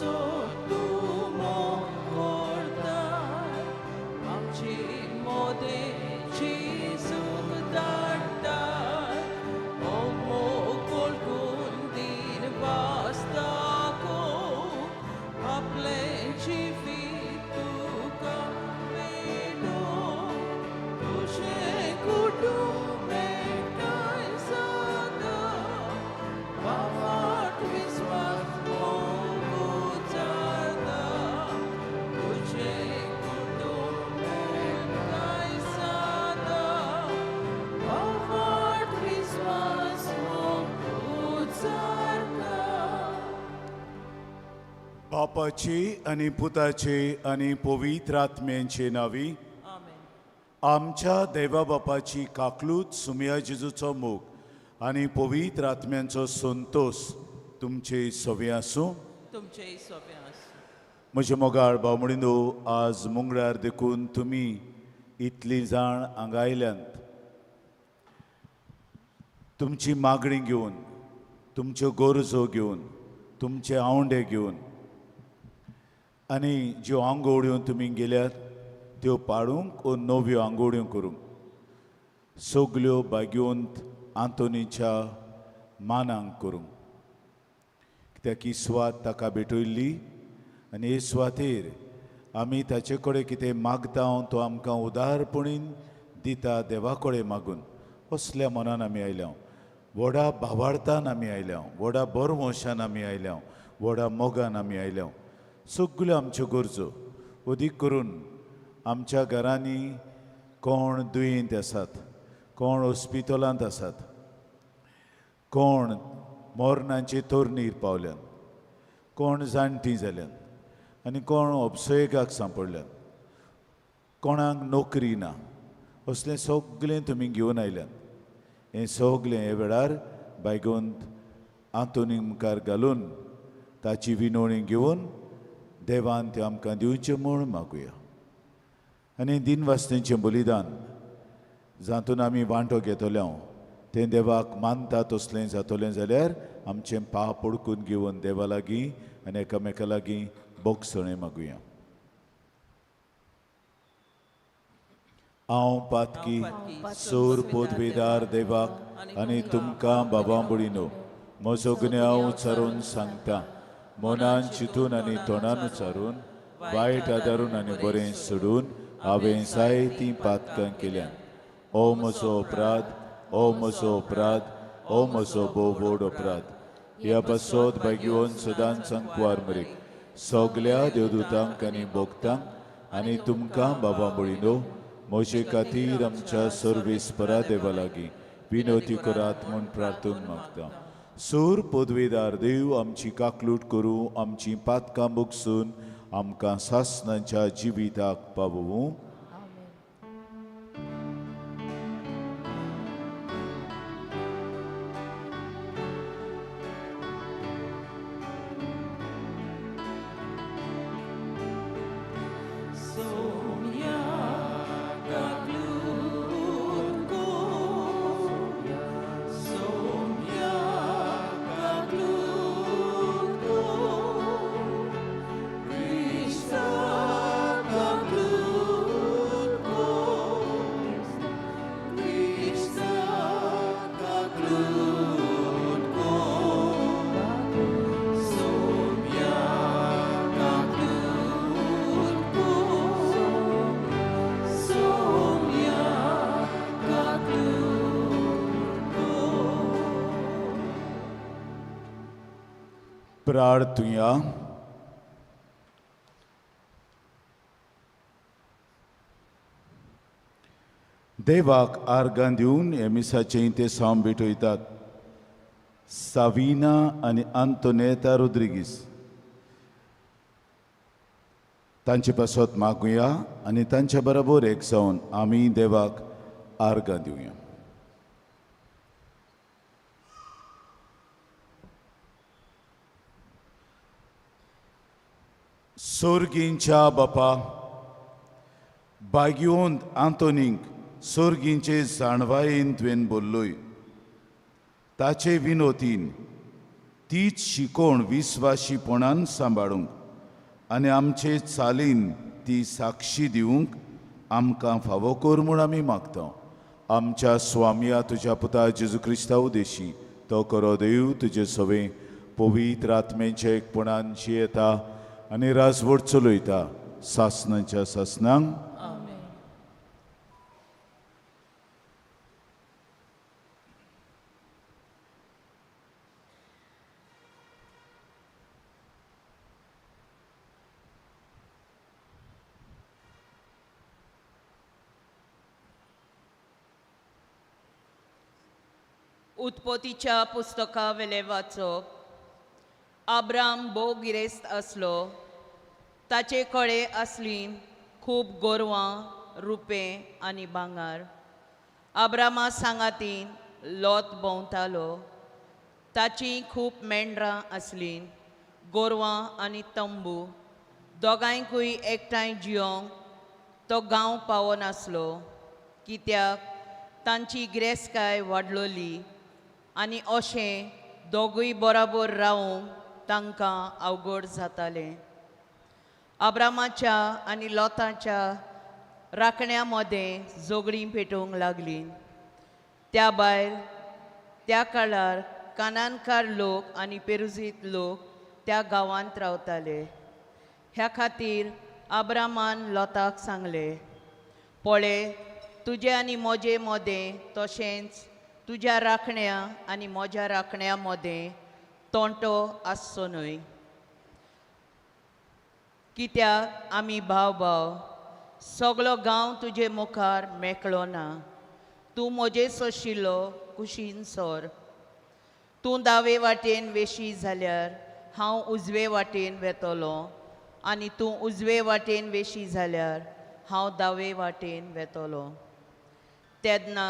पासत तूं मोग करताय आमचे मोदें जेजूक धाडटाय हो मोग वळखून दिन वाचताको आपलें जिवीत तुका मेळो तुजें कुटुंब एकठांय जाता बाफाट विस्वास मोग उचारता तुजें कुटुंब एकठांय जाता बाफाट विस्वास मोग उचारता. बापाची आनी पुताची आनी पवित्र आत्म्यांचे नांवी. आमेन. आमच्या देवा बापाची काकलूत, सुमया जेजूचो मोग आनी पवित्र आत्म्यांचो संतोस तुमचे सवे आसूं. तुमचेय सोबें आसूं. म्हजे मोगाळ भाव, आज मुंगळार देखून तुमी इतलीं जाण हांगा आयल्यांत, तुमची मागणी घेवन, तुमच्यो गरजो घेवन, तुमचे आंवडे घेवन आनी ज्यो आंगोवड्यो तुमी गेल्यात त्यो पाडूंक ओ नव्यो आंगोवड्यो करूंक, सगल्यो बागेवंत आंतोनीच्या मानांक करूंक, कित्याक ही सुवात ताका भेटयल्ली आनी हे सुवातेर आमी ताचे कडेन कितें मागता तो आमकां उदारपणीन दिता. देवा कडेन मागून असल्या मनान आमी आयल्या, व्हडा भावार्थान आमी आयल्या, व्हडा बरवंशान आमी आयल्या, व्हडा मोगान आमी आयल्या. सगल्यो आमच्यो गरजो, अदीक करून आमच्या घरांनी कोण दुयेंत आसात, कोण हॉस्पिटलांत आसात, कोण मरणाचे तोरणीर पावल्यात, कोण जाणटीं जाल्यात आनी कोण अपसयगाक सांपडल्यात, कोणाक नोकरी ना, असलें सगलें तुमी घेवन आयल्यात. हें सगलें हे वेळार बायगोंत आंतोनी मुखार घालून ताची विनवणी घेवन देवान तें आमकां दिवचें म्हूण मागुया. आनी दिनवासनेचें बलिदान जातून आमी वांटो घेतले तें देवाक मानता तसलें जातलें जाल्यार आमचें पाप ओडकून घेवन देवा लागीं आनी एकामेका लागीं बोगसणें मागुया. हांव पातकी सोर पोदवेदार देवाक आनी तुमकां बाबा बळीनो म्हजो गुन्यांव उचारून सांगता. मनान चिंतून आनी तोंडान उचारून, वायट आदारून आनी बरें सोडून हांवें जायतीं पातकां केल्यात. ओ म्हजो अपराध, ओ म्हजो अपराध, ओ म्हजो भोव व्हड अपराध. ह्या पासत भाग्यवन सदांच संकवार मरीक, सगल्या देवदूतांक आनी भोक्तांक आनी तुमकां बाबा बळीनो म्हजे खातीर आमच्या सर्वेस्परा देवा लागीं विनवती करात म्हूण प्रार्थून मागता. सूर पदवेदार देव आमची काकलूट करूं, आमची पातकां बगसून आमकां सासणाच्या जिविताक पावोवं. आमेन. सोम्या काकलूट कर, सोम्या काकलूट कर, क्रिस्ता काकलूट कर, क्रिस्ता काकलूट कर, सोम्या काकलूट कर, सोम्या काकलूट कर. प्रार्थुया. देवाक आर्गां दिवन हे मिसाचें ते साम भेटयतात साविना आनी आंतोनेता रोद्रिगीस. तांचे पासत मागुया आनी तांच्या बरोबर एक जावन आमी देवाक आर्गां दिवया. सोर्गींच्या बापा, बाग्योंत आंतोनीक सोर्गींचे जाणवायेन तुवें बोल्लोय. ताचे विनोतीन तीच शिकोवण विस्वाशीपणान सांबाळूंक आनी आमचे चालीन ती साक्षी दिवंक आमकां फावो कर म्हूण आमी मागता. आमच्या स्वामया तुज्या पुता जेजू क्रिस्ता उदेशी तो करो देव तुजे सवे पवित्र आत्मेच्या एकपणान जियेता आनी राजवट चलयता सासणाच्या सासणांक. आमेन. उत्पत्तीच्या पुस्तका वेलें वाचप. आब्राम भोव गिरेस्त आसलो. ताचे कडेन आसलीं खूब गोरवां, रुपें आनी भांगर. आब्रामा सांगातीन लोत भोंवतालो. ताचीं खूब मेंढरां आसलीं, गोरवां आनी तंबू. दोगांयकूय एकठांय जियोंक तो गांव पावनासलो, कित्याक तांची गिरेस्तकाय वाडलोली आनी अशें दोगूय बराबर रावूंक तांकां अवघड जातालें. आब्रामाच्या आनी लोताच्या राखण्या मदें झगडीं पेटोवंक लागलीं. त्या भायर त्या काळार कानानकार लोक आनी पेरुजीत लोक त्या गांवांत रावताले. ह्या खातीर आब्रामान लोताक सांगलें, पळय, तुजे आनी म्हजे मदें तशेंच तुज्या राखण्या आनी म्हज्या राखण्या मदें तोंटो आसचो न्हय, कित्याक आमी भाव भाव. सगलो गांव तुजे मुखार मेकळो ना. तूं म्हजे सोशिल्लो कुशीन सोर. तूं दावे वाटेन वेशी जाल्यार हांव उजवे वाटेन वेतलो आनी तूं उजवे वाटेन वेशी जाल्यार हांव दावे वाटेन वेतलो. तेन्ना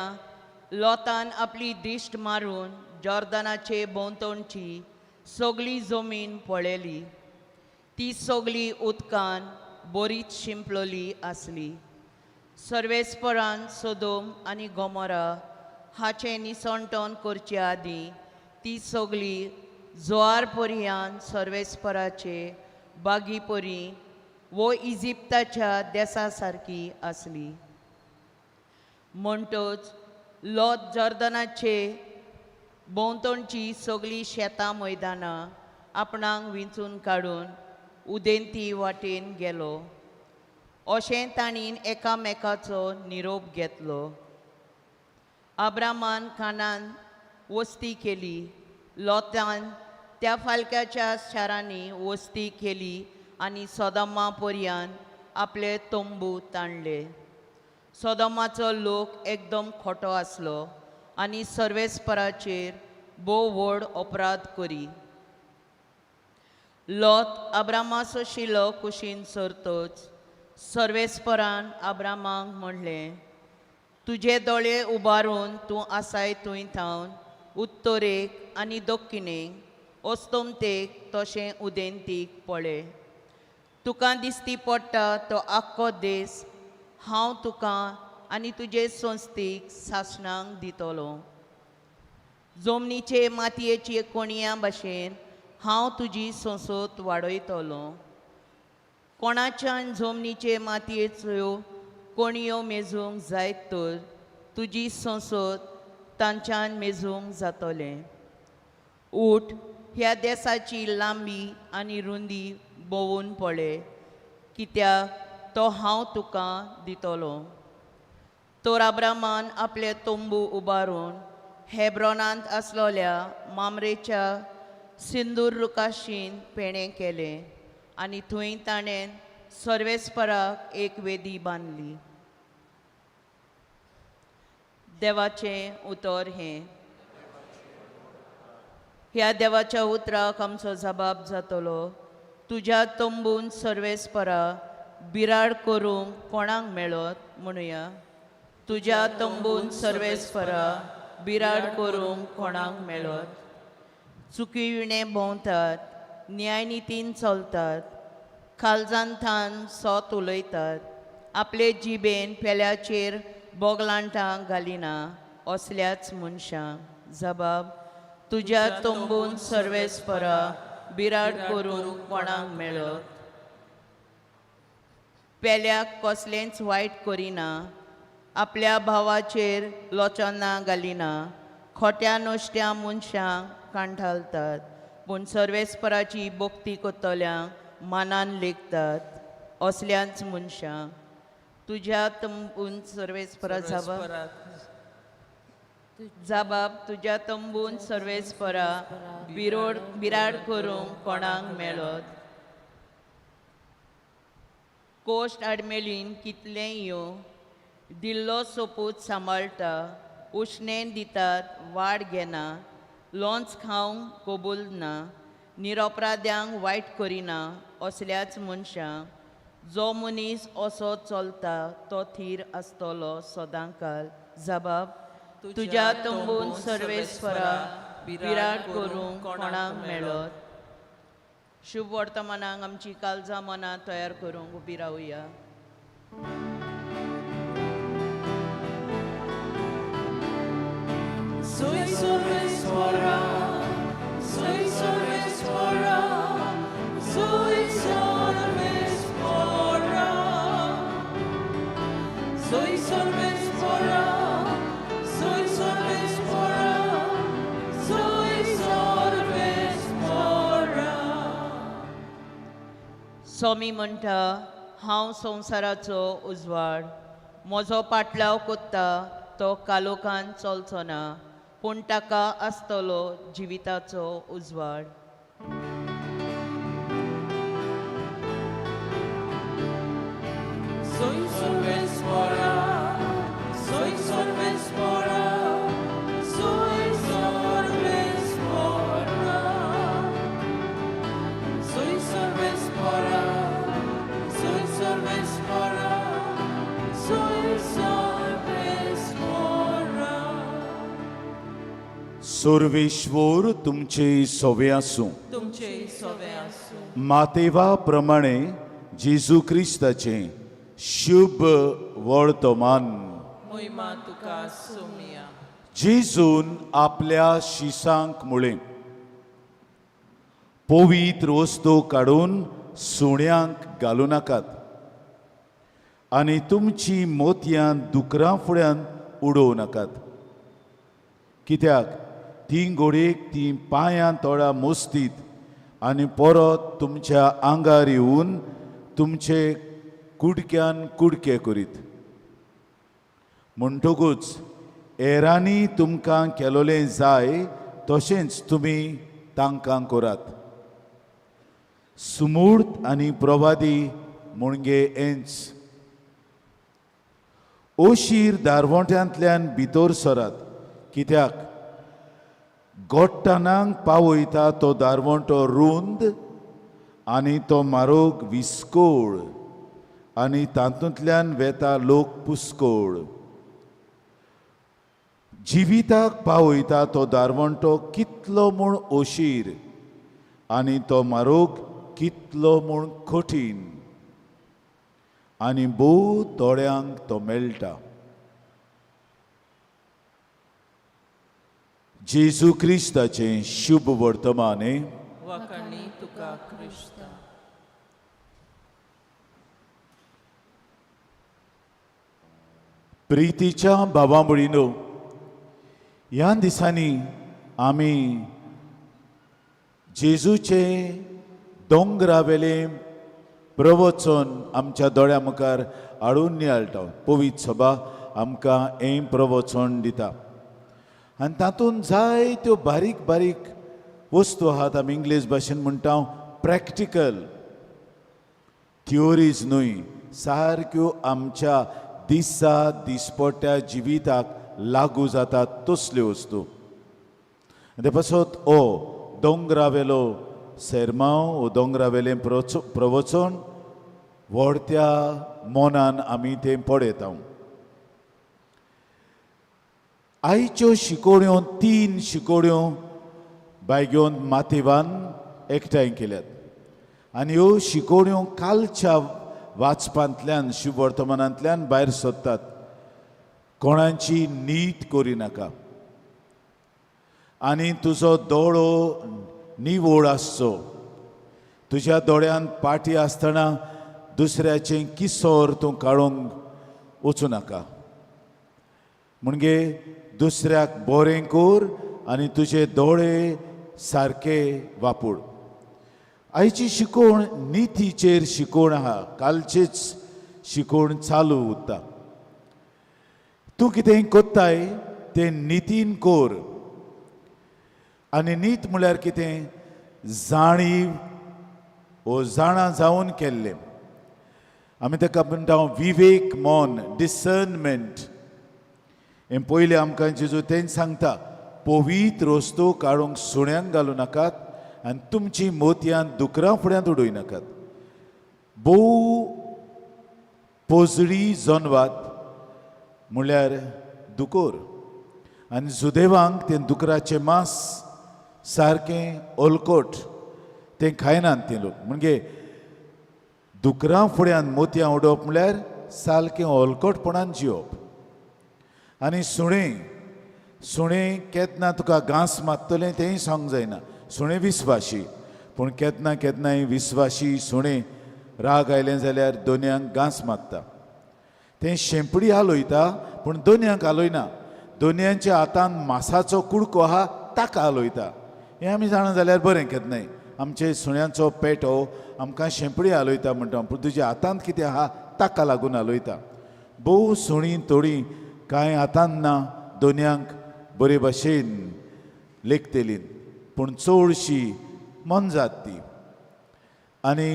लोतान आपली दिश्ट मारून जॉर्दनाचे भोंवतणची सगली जमीन पळयली. ती सगली उदकान बरीच शिंपलोली आसली. सर्वेस्परान सोदोम आनी गोमोरा हाचें निसणटण करचे आदीं ती सगली जोआर पर्यान सर्वेस्पराचे बागी परी वो इजिप्ताच्या देसा सारकी आसली. म्हणटच लोत जॉर्दनाचे भोंवतणची सगळीं शेतां मैदानां आपणाक विंचून काडून उदेंती वाटेन गेलो. अशें तांणी एकामेकाचो निरोप घेतलो. आब्रामान कानान वस्ती केली. लोतान त्या फालक्याच्या शारांनी वस्ती केली आनी सोदमा पर्यान आपले तंबू ताणले. सोदमाचो लोक एकदम खोटो आसलो आनी सर्वेस्पराचेर भोव व्हड अपराध करी. लोत आब्रामाचो शिलो कुशीन सरतच सर्वेस्परान आब्रामाक म्हणलें, तुजे दोळे उबारून तूं आसाय थंय थावन उत्तरेक आनी दक्षिणेक, अस्तमतेक तशें उदेंतीक पळय. तुका दिसती पडटा तो आख्खो देस हांव तुका आनी तुजे संस्थेक सासणांक दितलो. जमनीचे मातयेचे कोणया भाशेन हांव तुजी संसद वाडयतलो. कोणाच्यान जमनीचे मातयेच्यो कोणयो मेजूंक जायत तर तुजी संसद तांच्यान मेजूंक जातलें. उठ, ह्या देसाची लांबी आनी रुंदी भोंवून पळय, कित्याक तो हांव तुका दितलो. तर आब्रामान आपले तंबू उबारून हेब्रॉनांत आसलोल्या मामरेच्या सिंदूर रुखाशीन पेणें केलें आनी थंय ताणें सर्वेस्पराक एक वेदी बांदली. देवाचें उतर हें. ह्या देवाच्या उतराक आमचो जबाब जातलो. तुज्या तंबून सर्वेस्परा बिराड करूंक कोणाक मेळत म्हणुया. तुज्या तंबून सर्वेस्परा बिराड करूंक कोणाक मेळत. चुकी विणे भोंवतात, न्यायनितीन चलतात, खालजांथान सोत उलयतात, आपले जिबेन पेल्याचेर बोगलांटां घालिना असल्याच मनशांक जबाब तुज्या तंबून सर्वेस्परा बिराड करूंक कोणाक मेळत. पेल्याक कसलेंच वायट करिना, आपल्या भावाचेर लोचना घालिना, खोट्या नश्ट्या मनशांक कांठालतात, पूण सर्वेस्पराची भक्ती करतल्यांक मानान लेखतात असल्याच मनशांक. तुज्या तंबून सर्वेस्परा जाबा जाबाब तुज्या तंबून सर्वेस्परा बिरोड बिराड करूंक कोणाक मेळत? कोश्ट आडमेळीन कितलें यो दिल्लो सोपूत सांबाळटा, उश्णें दितात वाड घेना, लोंच खावंक कबूल ना, निरोपराध्यांक वायट करिना असल्याच मनशांक. जो मनीस असो चलता तो थीर आसतलो सदांकाल. जबाब तुज्या तंबून सर्वेस्परा बिराड करूंक कोणाक मेळत? शुभ वर्तमानाक आमची काळजां मनां तयार करूंक उबी रावया. Soy सर्वेस्परा, soy सर्वेस्परा, soy सर्वेस्परा. Soy सर्वेस्परा, soy सर्वेस्परा, soy सर्वेस्परा. स्वामी म्हणटा, हांव संवसाराचो उजवाड, म्हजो पाटलाव कोत्ता तो कालोखान चलचो ना, पूण ताका आसतलो जिविताचो उजवाड. Soy सर्वेस्परा, soy सर्वेस्परा, soy सर्वेस्परा. Soy सर्वेस्परा, soy सर्वेस्परा, soy सर्वेस्परा. Sarveshwar तुमचे सोवे आसूं. तुमचे सोवे आसूं. मातेवा प्रमाणे जेजू क्रिस्ताचें शुभ वर्तमान. मोहिमा तुका सोमिया. जेजून आपल्या शिसांक म्हळें, पवित्र वस्तू काडून सुण्यांक घालूं नाकात आनी तुमची मोतयां दुकरां फुड्यान उडोवं नाकात, कित्याक तीं घोडयेक तीं पांयां तोळां मोस्तीत आनी परत तुमच्या आंगार येवन तुमचे कुडक्यान कुडके करीत. म्हणटकूच हेरांनी तुमकां केलोलें जाय तशेंच तुमी तांकां करात. सुमूर्त आनी प्रवादी म्हणगे हेंच. ओशीर दारवंट्यांतल्यान भितर सरात, कित्याक गोट्टानांक पावयता तो दारवंटो रुंद आनी तो मारोग विस्कोळ आनी तातूंतल्यान वेता लोक पुस्कोळ. जिविताक पावयता तो दारवंटो कितलो म्हूण ओशीर आनी तो मारोग कितलो म्हूण कठीण आनी भोव थोड्यांक तो मेळटा. जेजू क्रिस्ताचें शुभ वर्तमान. वाखाणी तुका क्रिस्ता. प्रितीच्या भावा भयणीनो, ह्या दिसांनी आमी जेजूचें दोंगरावेलें प्रवचन आमच्या दोळ्या मुखार हाडून नियाळटा. पवित्र सभा आमकां हें प्रवचन दिता आनी तातूंत जायत्यो बारीक बारीक वस्तू आहात. आमी इंग्लीश भाशेन म्हणटा प्रॅक्टिकल थियोरीज न्हय, सारक्यो आमच्या दिसा दिसपट्ट्या जिविताक लागू जातात तसल्यो वस्तू. ते पासत ओ दोंगरावेलो सेरमांव, ओ दोंगरावेलें प्रवचन व्हडत्या मनान आमी तें पळयता. आयच्यो शिकोवण्यो, 3 शिकोवण्यो बायगेवन मातेवान एकठांय केल्यात आनी ह्यो शिकोवण्यो कालच्या वाचपांतल्यान शुभवर्तमानांतल्यान भायर सोदतात. कोणाची नीत करिनाका आनी तुजो दोळो निवळ आसचो. तुज्या दोळ्यांत पाटी आसतना दुसऱ्याचें किसोर तूं काडूंक वचूं नाका. म्हणजे दुसऱ्याक बरें कर आनी तुजे दोळे सारके वापूर. आयची शिकवण नितीचेर शिकवण आहा. कालचीच शिकवण चालू उरता. तूं कितें कोत्ताय तें नितीन कोर. आनी नीत म्हळ्यार कितें? जाणीव ओ जाणा जावन केल्लें. आमी ताका म्हणटा विवेक मन, डिसर्नमेंट. हें पयलें आमकां जेजू तेंच सांगता, पवित्र वस्तू काडूंक सुण्यांक घालूं नाकात आनी तुमची मोतयां दुकरां फुड्यांत उडय नाकात. भोव पोजडी जनवात म्हणल्यार दुकोर आनी जुदेवांक तें दुकराचें मांस सारकें ओलकोट, तें खायनात ते लोक. म्हणजे दुकरां फुड्यान मोतयां उडोवप म्हणल्यार सारकें ओलकोटपणान जियोवप. आनी सुणें, सुणें केन्ना तुका घांस मारतलें तेंय सांगूंक जायना. सुणें विस्वाशी, पूण केन्ना केन्नाय विस्वाशी सुणें राग आयलें जाल्यार दोनयांक घांस मारता. तें शेंपडी हालयता पूण दोनयांक हालयना. दोनयांच्या हातान मासाचो कुडको आहा ताका हालयता. हें आमी जाणा जाल्यार बरें. केन्नाय आमचे सुण्यांचो पेटो आमकां शेंपडी हालयता म्हणटा, पूण तुज्या हातांत कितें आहा ताका लागून हालयता. भोव सुणीं थोडीं कांय हातान ना दोनयांक बरे भशेन लेखतली, पूण चडशी मोनजात ती. आनी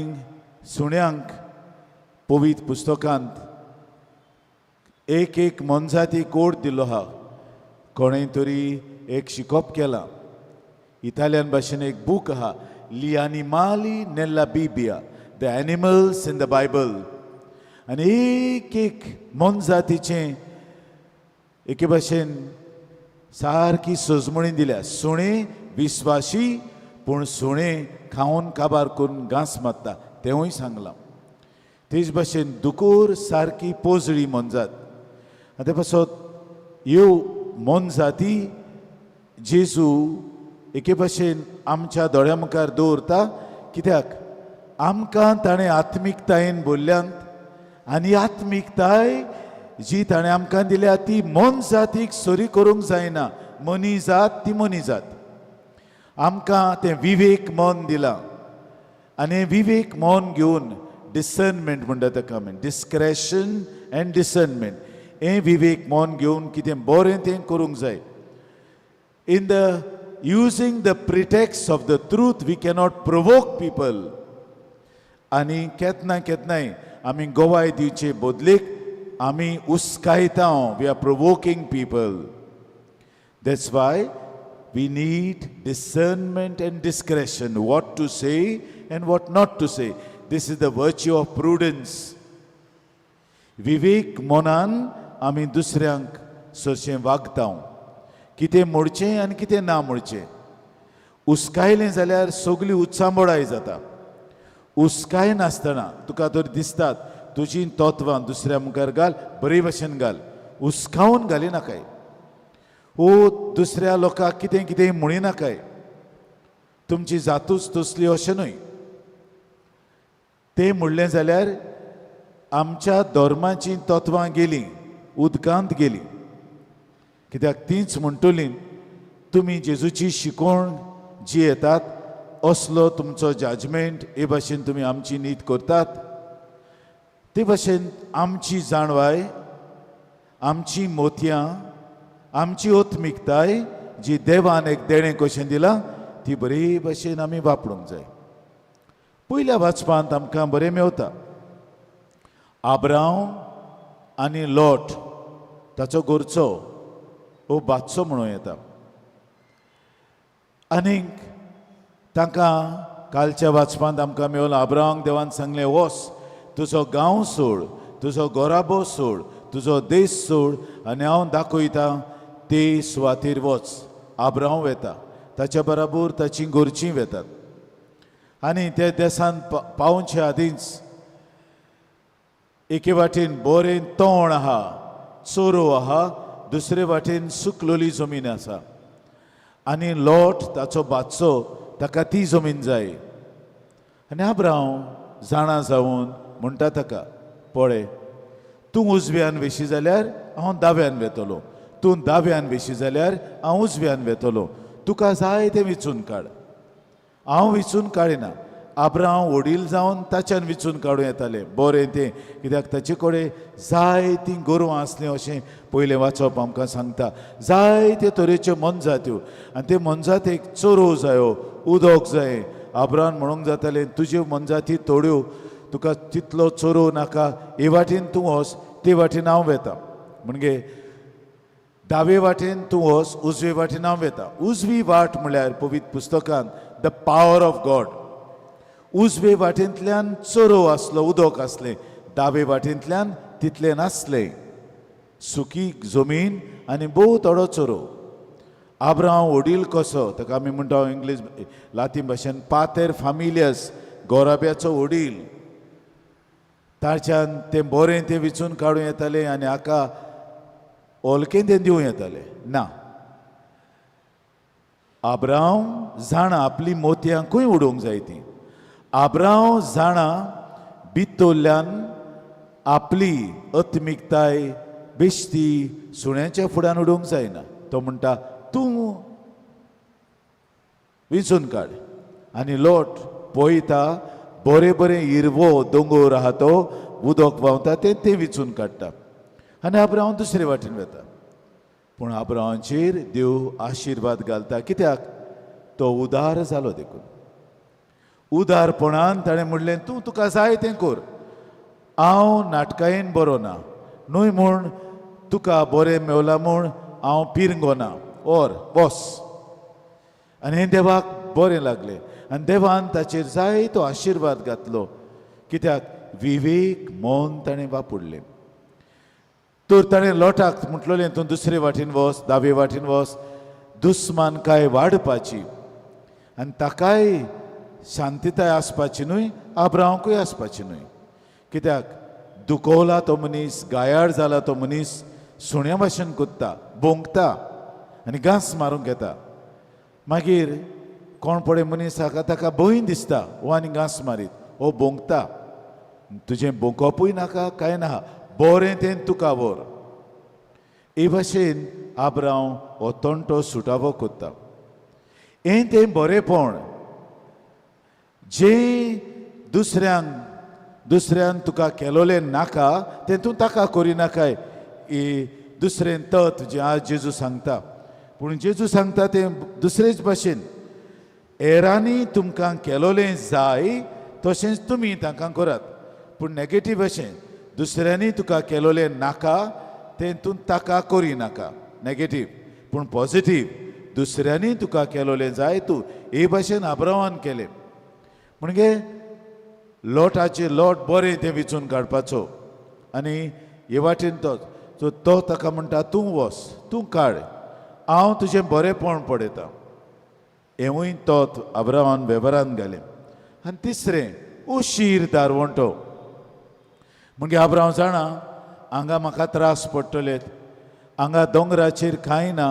सुण्यांक पवित्र पुस्तकांत एक एक मोनजाती कोड दिल्लो आहा. कोणें तरी एक शिकोप केलां. इटालियन भाशेन एक बूक आहा, Gli animali nella Bibbia, the animals in the Bible. आनी एक एक मोनजातीचें एके भाशेन सारकी सजमणी दिल्या. सुणें विस्वाशी, पूण सुणें खावन काबार करून घांस मारता तेंवूय सांगलां. तेच भाशेन दुकोर सारकी पोजडी मोनजात. आनी ते पासत ह्यो मोनजाती जेजू एके भाशेन आमच्या दोळ्या मुखार दवरता, कित्याक आमकां ताणें आत्मिकतायेन बोल्ल्यांत आनी आत्मिकताय जी ताणें आमकां दिल्या ती मोनजातीक सरी करूंक जायना. मनी जात ती मनी जात. आमकां तें विवेक मन दिलां आनी विवेक मन घेवन डिसर्नमेंट म्हणटा ताका आमी, डिस्क्रेशन एंड डिसर्नमेंट. हें विवेक मन घेवन कितें बरें तें करूंक जाय. In the using the pretext of the truth, we cannot provoke people. आनी केन्ना केन्नाय आमी गवाय दिवचे बदलेक आमी उस्कायता. We are provoking people. That's why we need discernment and discretion, what to say and what not to say. This is the virtue of prudence. विवेक मनान आमी दुसऱ्यांक सरशें वागता, कितें मोडचें आनी कितें ना मोडचें. उस्कायलें जाल्यार सगळी उचांबळाय जाता. उस्काय नासतना तुका तर दिसतात तुजी तत्वां दुसऱ्या मुखार घाल, बरे भशेन घाल, उस्कावन घाली नाकाय. ओ दुसऱ्या लोकांक कितें कितें म्हणी नाकाय. तुमची जातूच तसली अशें न्हय. तें म्हणलें जाल्यार आमच्या धर्माचीं तत्वां गेलीं, उदकांत गेलीं. कित्याक तींच म्हणटलीं, तुमी जेजूची शिकवण जी येतात असलो तुमचो जजमेंट, हे भाशेन तुमी आमची नीत करतात. ते भाशेन आमची जाणवाय, आमची मोतयां, आमची ओत्मिकताय जी देवान एक देणें कशें दिलां ती बरे भशेन आमी वापरूंक जाय. पयल्या वाचपांत आमकां बरें मेवता, आब्रांव आनी लोट ताचो घरचो हो बादचो म्हणूं येता. आनीक तांकां कालच्या वाचपांत आमकां मेवलो, आब्रांवाक देवान सांगलें, वोस, तुजो गांव सोड, तुजो गोराबो सोड, तुजो देश सोड आनी हांव दाखयता ते सुवातेर वच. आब्रांव वेता, ताच्या बराबर ताची घरचीं वेतात आनी त्या देसान पावचे आदींच एके वाटेन बरें तण आहा, चोरो आहा, दुसरे वाटेन सुकलोली जमीन आसा आनी लोट ताचो बादचो ताका ती जमीन जाय. आनी आब्रांव जाणा जावन म्हणटा ताका, पळय तूं उजव्यान वेशी जाल्यार हांव दाव्यान वेतलो, तूं दाव्यान वेशी जाल्यार हांव उजव्यान वेतलो, तुका जाय तें विचून काड. हांव विचून काडिना. आब्रांव वडील जावन ताच्यान विचून काडूं येतालें बरें तें, कित्याक ताचे कडेन जायतीं गोरवां आसलीं अशें पयलें वाचप आमकां सांगता. जायते तरेच्यो मोनजात्यो आनी ते मोनजातीक चरोव जायो, उदक जाय. आब्रान म्हणूंक जातालें तुज्यो मोनजाती थोड्यो, तुका तितलो चरोव नाका, हे वाटेन तूं वच, ते वाटेन हांव वेता. म्हणजे दावे वाटेन तूं वच, उजवे वाटेन हांव वेता. उजवी वाट म्हळ्यार पवित्र पुस्तकांत the power of God. उजवे वाटेंतल्यान चरोव आसलो, उदक आसलें, दावे वाटेंतल्यान तितलें नासलें, सुकी जमीन आनी भोव थोडो चरोव. आब्रांव वडील कसो, ताका आमी म्हणटा इंग्लीश लातीन भाशेन पातेर फामिलियस, गोराब्याचो वडील. ताच्यान तें बरें तें विचून काडूं येतालें आनी हाका ओलकें तें दिवं येतालें ना. आब्रांव जाणा आपली मोतयां खंय उडोवंक जाय ती. आब्रांव जाणा भितरल्यान आपली आत्मिकताय बेश्टी सुण्याच्या फुड्यान उडोवंक जायना. तो म्हणटा तूं विंचून काड. आनी लोट पळयता बरें बरें हिरवो दोंगोर आहा, तो उदक व्हांवता तें तें विंचून काडटा आनी आब्रांव दुसरे वाटेन वता. पूण आब्रांवाचेर देव आशिर्वाद घालता, कित्याक तो उदार जालो देखून. उदारपणान ताणें म्हणलें तूं तुका जाय तें कर, हांव नाटकायेन बरो ना न्हय म्हूण तुका बरें मेवलां म्हूण हांव पिरंगो ना, or boss. आनी हें देवाक बरें लागलें आनी देवान ताचेर जायतो आशिर्वाद घातलो, कित्याक विवेक मन ताणें वापरलें. तर ताणें लोटाक म्हटलें तूं दुसरे वाटेन वच, दावे वाटेन वच, दुस्मान काय वाडपाची आनी ताकाय शांतिताय आसपाची न्हय, आब्रांवकूय आसपाची न्हय, कित्याक दुखवला तो मनीस, गायाळ जाला तो मनीस, सुण्या भाशेन कोत्ता, भोंकता आनी घांस मारूंक येता. मागीर कोण पळय मनीस हाका ताका भंय दिसता, हो आनी घांस मारीत, हो भोंकता, तुजें भोंकपूय नाका कांय ना, बरें तें तुका व्हर. हे भाशेन आब्रांव हो तंटो सुटावो कोत्ता. हें तें बरेंपण जें दुसऱ्यांक दुसऱ्यान तुका केलोलें नाका तें तूं ताका करिनाकाय. ही दुसरें तत्व जें आज जेजू सांगता, पूण जेजू सांगता तें दुसरेच भाशेन, हेरांनी तुमकां केलोलें जाय तशेंच तुमी तांकां करात. पूण नेगेटीव अशें दुसऱ्यांनी तुका केलोलें नाका तें तूं ताका करिनाका, नेगेटीव. पूण पॉजिटीव दुसऱ्यांनी तुका केलोलें जाय तूं हे भाशेन आब्रावान केलें. म्हणजे लोटाचे लोट बरें तें विचून काडपाचो आनी हे वाटेन तो सो तो ताका म्हणटा तूं वच, तूं काड, हांव तुजें बरेंपण पळयतां. हेंवूय तोत आब्रावान वेव्हारान घालें. आनी तिसरें उशीर दारवंटो. म्हणजे आब्रांव जाणा हांगा म्हाका त्रास पडटले, हांगा दोंगराचेर कांय ना,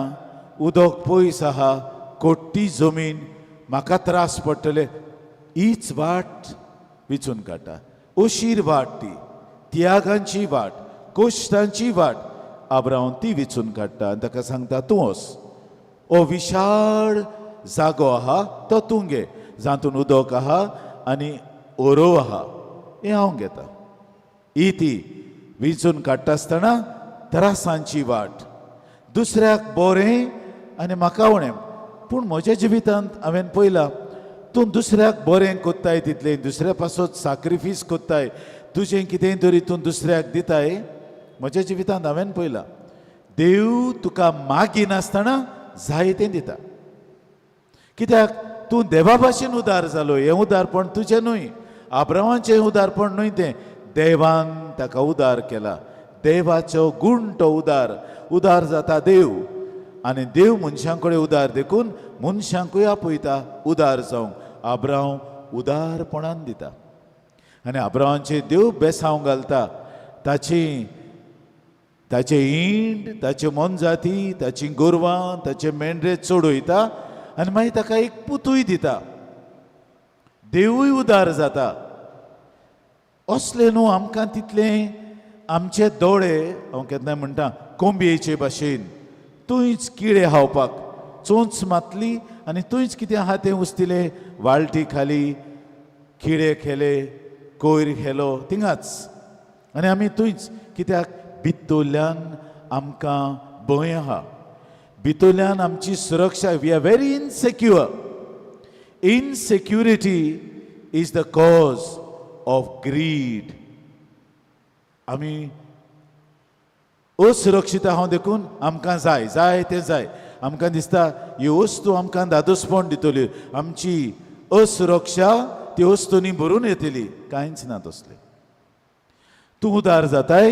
उदक पयस आहा, कोट्टी जमीन, म्हाका त्रास पडटले. हीच वाट विचून काडटा, अशीर वाट ती, त्यागांची वाट, कश्टांची वाट आब्रांव ती विचून काडटा आनी ताका सांगता तूं वच, हो विशाळ जागो आहा तो तूं घे, जातून उदक आहा आनी ओरोव आहा, हें हांव घेता. ही ती विंचून काडटा आसतना त्रासांची वाट, दुसऱ्याक बरें आनी म्हाका उणें. पूण म्हज्या जिवितांत हांवें पळयलां तूं दुसऱ्याक बरें कोत्ताय तितलें, दुसऱ्या पासत साक्रिफीस कोत्ताय, तुजें कितेंय तरी तूं दुसऱ्याक दिताय. म्हज्या जिवितांत हांवें पळयलां देव तुका मागिनासतना जाय तें दिता, कित्याक तूं देवा भाशेन उदार जालो. हें उदारपण तुजें न्हय, आब्रावाचें उदारपण न्हय, तें देवान ताका उदार केला. देवाचो गूण तो उदार, उदार जाता देव आनी देव मनशां कडेन उदार देखून मनशांकूय आपयता उदार जावंक. आब्रांव उदारपणान दिता आनी आब्रांवाचेर देव बेसांव घालता. ताची ताचे इंड, ताचे मोनजाती, ताची गोरवां, ताचे मेंढरे चडयता आनी मागीर ताका एक पुतूय दिता. देवूय उदार जाता. असलें न्हू आमकां तितलें आमचे दोळे हांव केन्नाय म्हणटा कोंबयेचे भाशेन थंयच किडे खावपाक चोंच मातली आनी थंयच कितें आहा तें उस्तिलें, वाळटी खाली, किडे खेले, कोयर खेलो थिंगाच. आनी आमी थंयच कित्याक भितरल्यान आमकां भंय आहा, भितरल्यान आमची सुरक्षा. We are very insecure. Insecurity is the cause of greed. आमी असुरक्षीत आहा देखून आमकां जाय जाय तें जाय. आमकां दिसता ही वस्तू आमकां दादोसपण दितली, आमची असुरक्षा ती वस्तूंनी भरून येतली. कांयच ना तसलें. तूं उदार जाताय,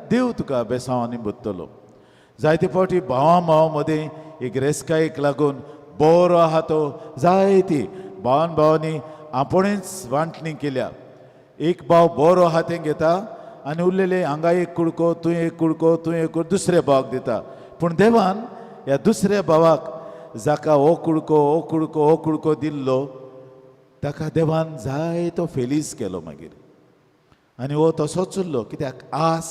देव तुका बेसांवांनी भरतलो. जायते फावटी भावां भावां मदें एक रेस्कायेक लागून बरो आहा तो जायती भावान भावांनी आपणेच वांटणी केल्या. एक भाव बरो आहा तें घेता आनी उरलेले हांगा एक कुडको, थंय एक कुडको, थंय एक कुडको दुसऱ्या भावाक दिता. पूण देवान ह्या दुसऱ्या भावाक जाका हो कुडको, हो कुडको, हो कुडको दिल्लो ताका देवान जायतो फेलीस केलो मागीर. आनी हो तसोच उरलो कित्याक आस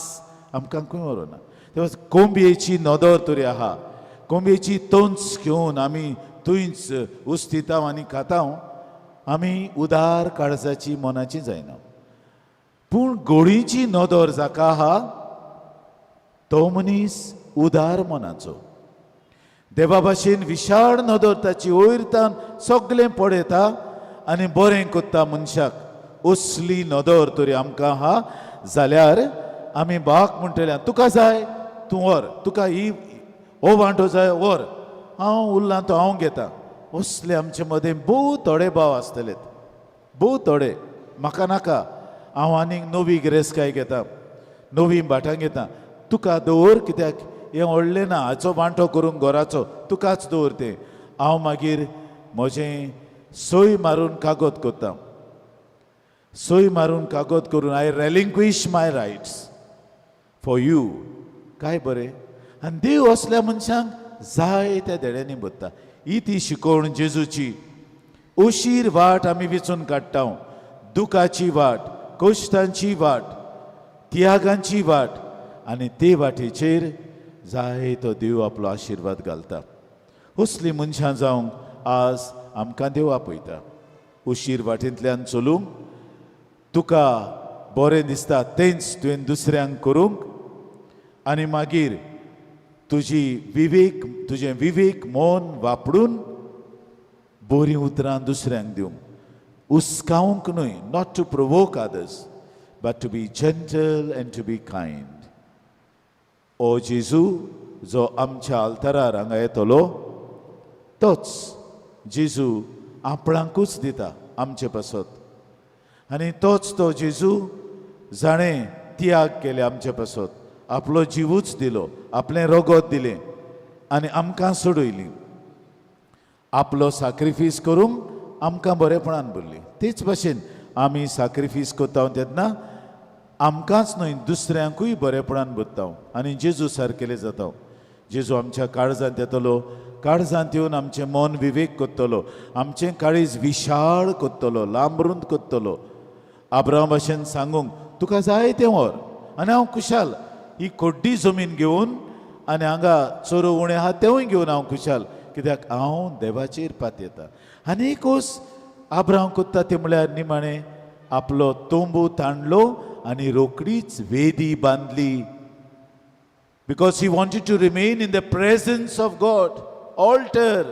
आमकां खंय व्हरोना. तेन्ना कोंबयेची नदर तरी आहा, कोंबयेची तोंच घेवन आमी थंयच उस्तिता आनी खाता. आमी उदार काळजाची मनाची जायना. पूण गोळीची नदर जाका आहा तो मनीस उदार मनाचो. देवा भाशेन विशाळ नदर ताची, वयरतान सगळें पळयता आनी बरें कोत्ता मनशाक. असली नदर तरी आमकां आहा जाल्यार आमी भावाक म्हणटले तुका जाय तूं व्हर, तुका ही हो वांटो जाय व्हर, हांव उरलां तो हांव घेता. असले आमचे मदें भोव थोडे भाव आसतले, भोव थोडे. म्हाका नाका, हांव आनीक नवी गिरेस्तकाय घेता, नवी भाटां घेता, तुका दवर कित्याक हें व्हडलें ना, हाचो वांटो करूंक घराचो तुकाच दवर तें. हांव मागीर म्हजें सोय मारून कागद करता, सोय मारून कागद करून I relinquish my rights for you. काय बरें. आनी देव असल्या मनशांक जाय त्या देड्यांनी भरता. ही ती शिकवण जेजूची. अशीर वाट आमी विचून काडटा, दुखाची वाट, कश्टांची वाट, त्यागांची वाट, आनी ते वाटेचेर जाय तो देव आपलो आशिर्वाद घालता. असली मनशां जावंक आज आमकां देव आपयता. उशीर वाटेंतल्यान चलूंक तुका बरें दिसता तेंच तुवें दुसऱ्यांक करूंक, आनी मागीर तुजी विवेक, तुजें विवेक मन वापरून बरीं उतरां दुसऱ्यांक दिवंक, उस्कावंक न्हय, not to provoke others but to be gentle and to be kind. ओ जेजू जो आमच्या आल्तारार हांगा येतलो तोच जेजू आपणाकूच दिता आमचे पासत, आनी तोच तो जेजू जाणें त्याग केले आमचे पासत, आपलो जिवूच दिलो, आपलें रगत दिलें आनी आमकां सोडयली, आपलो साक्रिफीस करूंक आमकां बरेपणान भरली. तेच भाशेन आमी साक्रिफीस करता तेन्ना आमकांच न्हय दुसऱ्यांकूय बरेपणान भरता आनी जेजू सारकेले जाता. जेजू आमच्या काळजांत येतलो, काळजांत येवन आमचें मन विवेक करतलो, आमचें काळीज विशाळ करतलो, लांबरूंत करतलो. आब्राम भाशेन सांगूंक तुका जाय तें व्हर आनी हांव खुशाल, ही कोड्डी जमीन घेवन आनी हांगा चोरो उणें आहा तेंवूय घेवन हांव खुशाल, कित्याक हांव देवाचेर पातयेता. आनी एक वस्त आब्राम कोत्ता तें म्हळ्यार निमाणें आपलो तोंबू ताणलो आनी रोकडीच वेदी बांदली, because he wanted to remain in the presence of God. Altar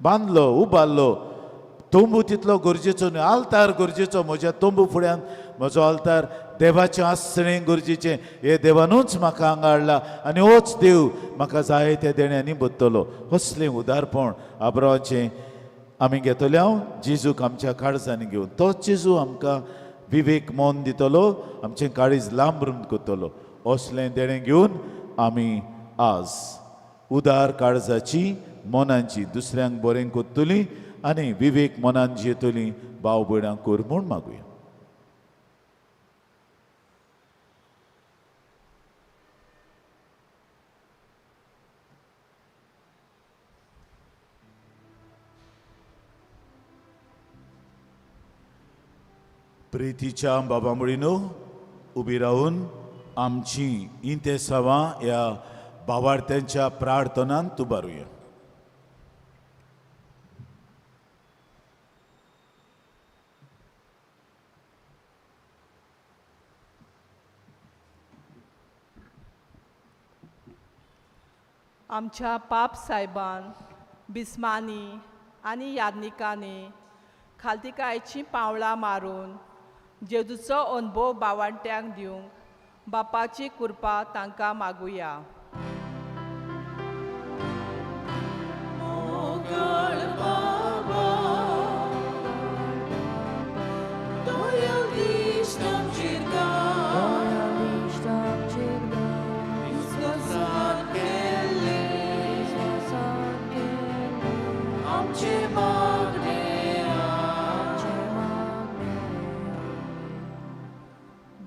बांदलो, उबारलो. तोंबू तितलो गरजेचो न्हय, आल्तार गरजेचो. म्हज्या तोंबू फुड्यान म्हजो आल्तार, देवाचें आसणें गरजेचें. हे देवानूच म्हाका हांगा हाडला आनी होच देव म्हाका जाय त्या देण्यांनी भरतलो. असलें उदारपण आब्रावाचें आमी घेतले हांव जेजूक आमच्या काळजांनी घेवन. तोच जेजू आमकां विवेक मन दितलो, आमचें काळीज लांब करतलो. असलें देणें घेवन आमी आज उदार काळजाची मनांची दुसऱ्यांक बरें करतली आनी विवेक मनान जियेतली भाव भयणांक कर म्हूण मागुया. प्रितीच्या बाबा मुळीनो उबी रावन आमची इंतेसांवां ह्या बावार्थ्यांच्या प्रार्थनांत उबारुया. आमच्या पाप सायबान बिस्मानी आनी यादनिकांनी खालतिकायचीं पावलां मारून जेजूचो अनुभव बावांट्यांक दिवंक बापाची कृपा तांकां मागुया.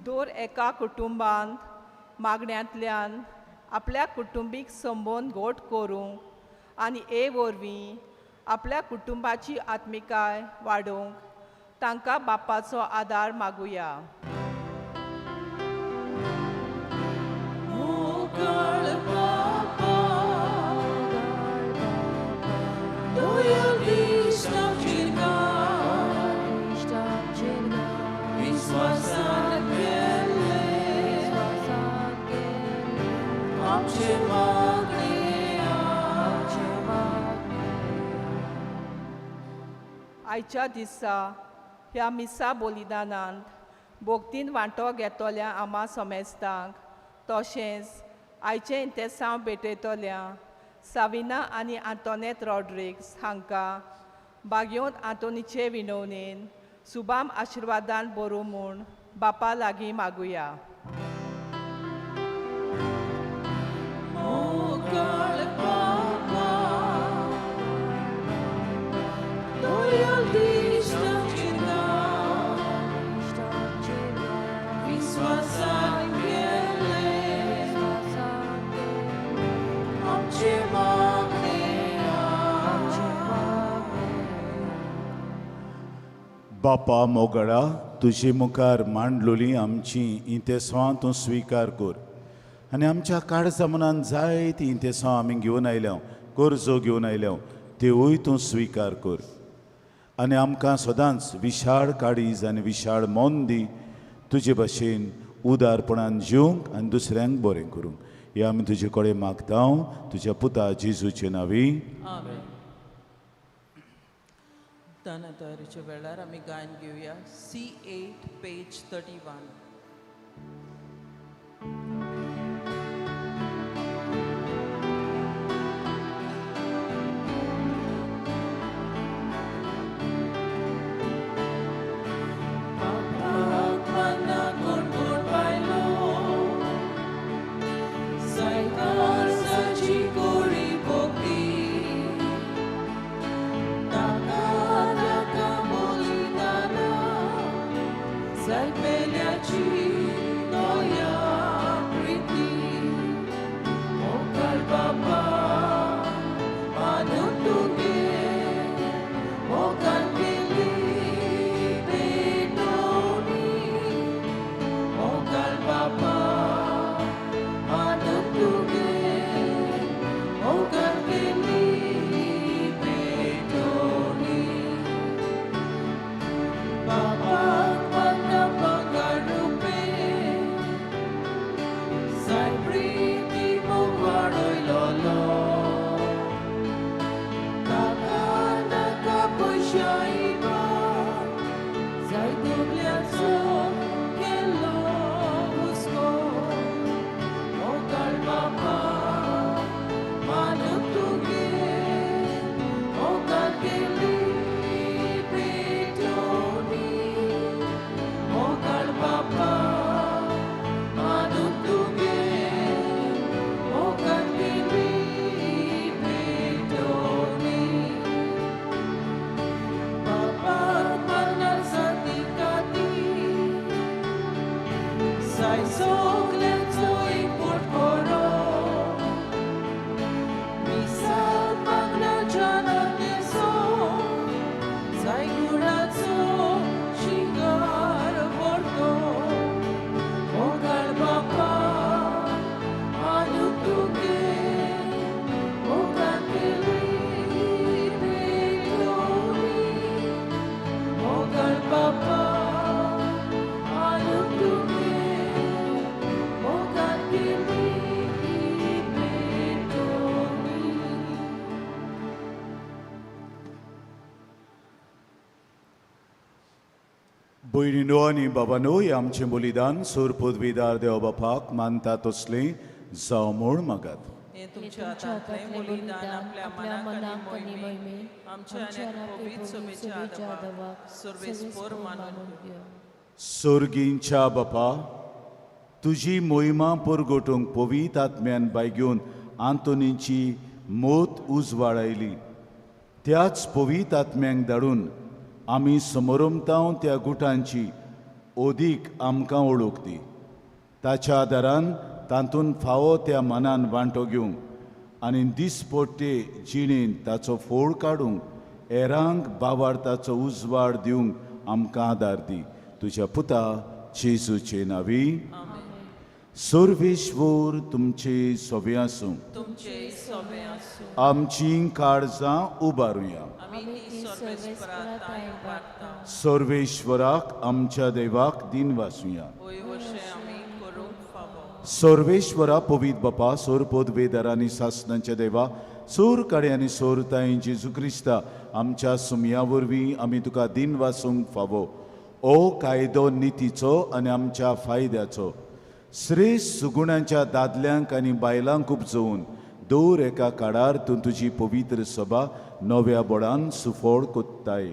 दर एका कुटुंबांत मागण्यांतल्यान आपल्या कुटुंबीक संबंद घट करूंक आनी हे वरवीं आपल्या कुटुंबाची आत्मिकाय वाडोवंक तांकां बापाचो आदार मागुया. आयच्या दिसा ह्या मिसा बलिदानांत भोगतीन वांटो घेतल्या आमा समेस्तांक तशेंच आयचें इंतेसांव भेटयतल्या साविना आनी आंतोनेत रॉड्रिग्स हांकां बागयोन आंतोनीचे विनवणेन सुबाम आशिर्वादान बरो म्हूण बापा लागीं मागुया. बापा मोगळा तुजे मुखार मांडलोली आमची इंतेसांव तूं स्विकार कर आनी आमच्या काळजा मनान जायती इंतेसांव आमी घेवन आयल्या, गरजो घेवन आयल्या, त्योय तूं स्विकार कर आनी आमकां सदांच विशाळ काळीज आनी विशाळ मन दी तुजे भाशेन उदारपणान जिवंक आनी दुसऱ्यांक बरें करूंक. हे आमी तुजे कडेन मागता तुज्या पुता जेजूचे नांवी. आमेन. दाना तयारीच्या वेळार आमी गायन घेवया C8 page 31. भयणीनो आनी बाबानो, हें आमचें बलिदान सोर पदवीदार देव बापाक मानता तसलें जावं म्हूण मागात. हें तुमच्या हातांतलें बलिदान आपल्या मनाक आनी मोहिमेक आमच्या आनी पवित्र सभेच्या आदावाक सर्वेस्पोर मानून घेवं. सोर्गींच्या बापा, तुजी मोहिमा परगटूंक पवित्र आत्म्यान बायगेवन आंतोनीची मोत उजवाडायली, त्याच पवित्र आत्म्यांक धाडून आमी समरमतांव त्या गुटांची ओदीक आमकां ओळख दी. ताच्या आदारान तातूंत फावो त्या मनान वांटो घेवंक आनी दिसपट्टे जिणेंत ताचो फोड काडूंक हेरांक बावार्थाचो उजवाड दिवंक आमकां आदार दी. तुज्या पुता जेजूचे नांवी. सर्वेश्वर तुमचे सोबे आसूं. तुमचे सोबे आसूं. आमची काळजां उबारुया. आमी ती सर्वेस्परा तांय उबारता. सर्वेश्वराक आमच्या देवाक दिन वासुया. वय वशें आमी करूंक फावो. सर्वेश्वरा पवित्र बापा, सोर पदवेदार आनी सासणांच्या देवा, सोर काडे आनी सोर ताई जेजू क्रिस्ता आमच्या सुमया वरवीं आमी तुका दिन वासूंक फावो. ओ कायदो नितीचो आनी आमच्या फायद्याचो श्रेश्ठ सुगुणांच्या दादल्यांक आनी बायलांक उपजोवन दर एका काळार तूं तुजी पवित्र सभा नव्या बोडान सुफळ कोत्ताय.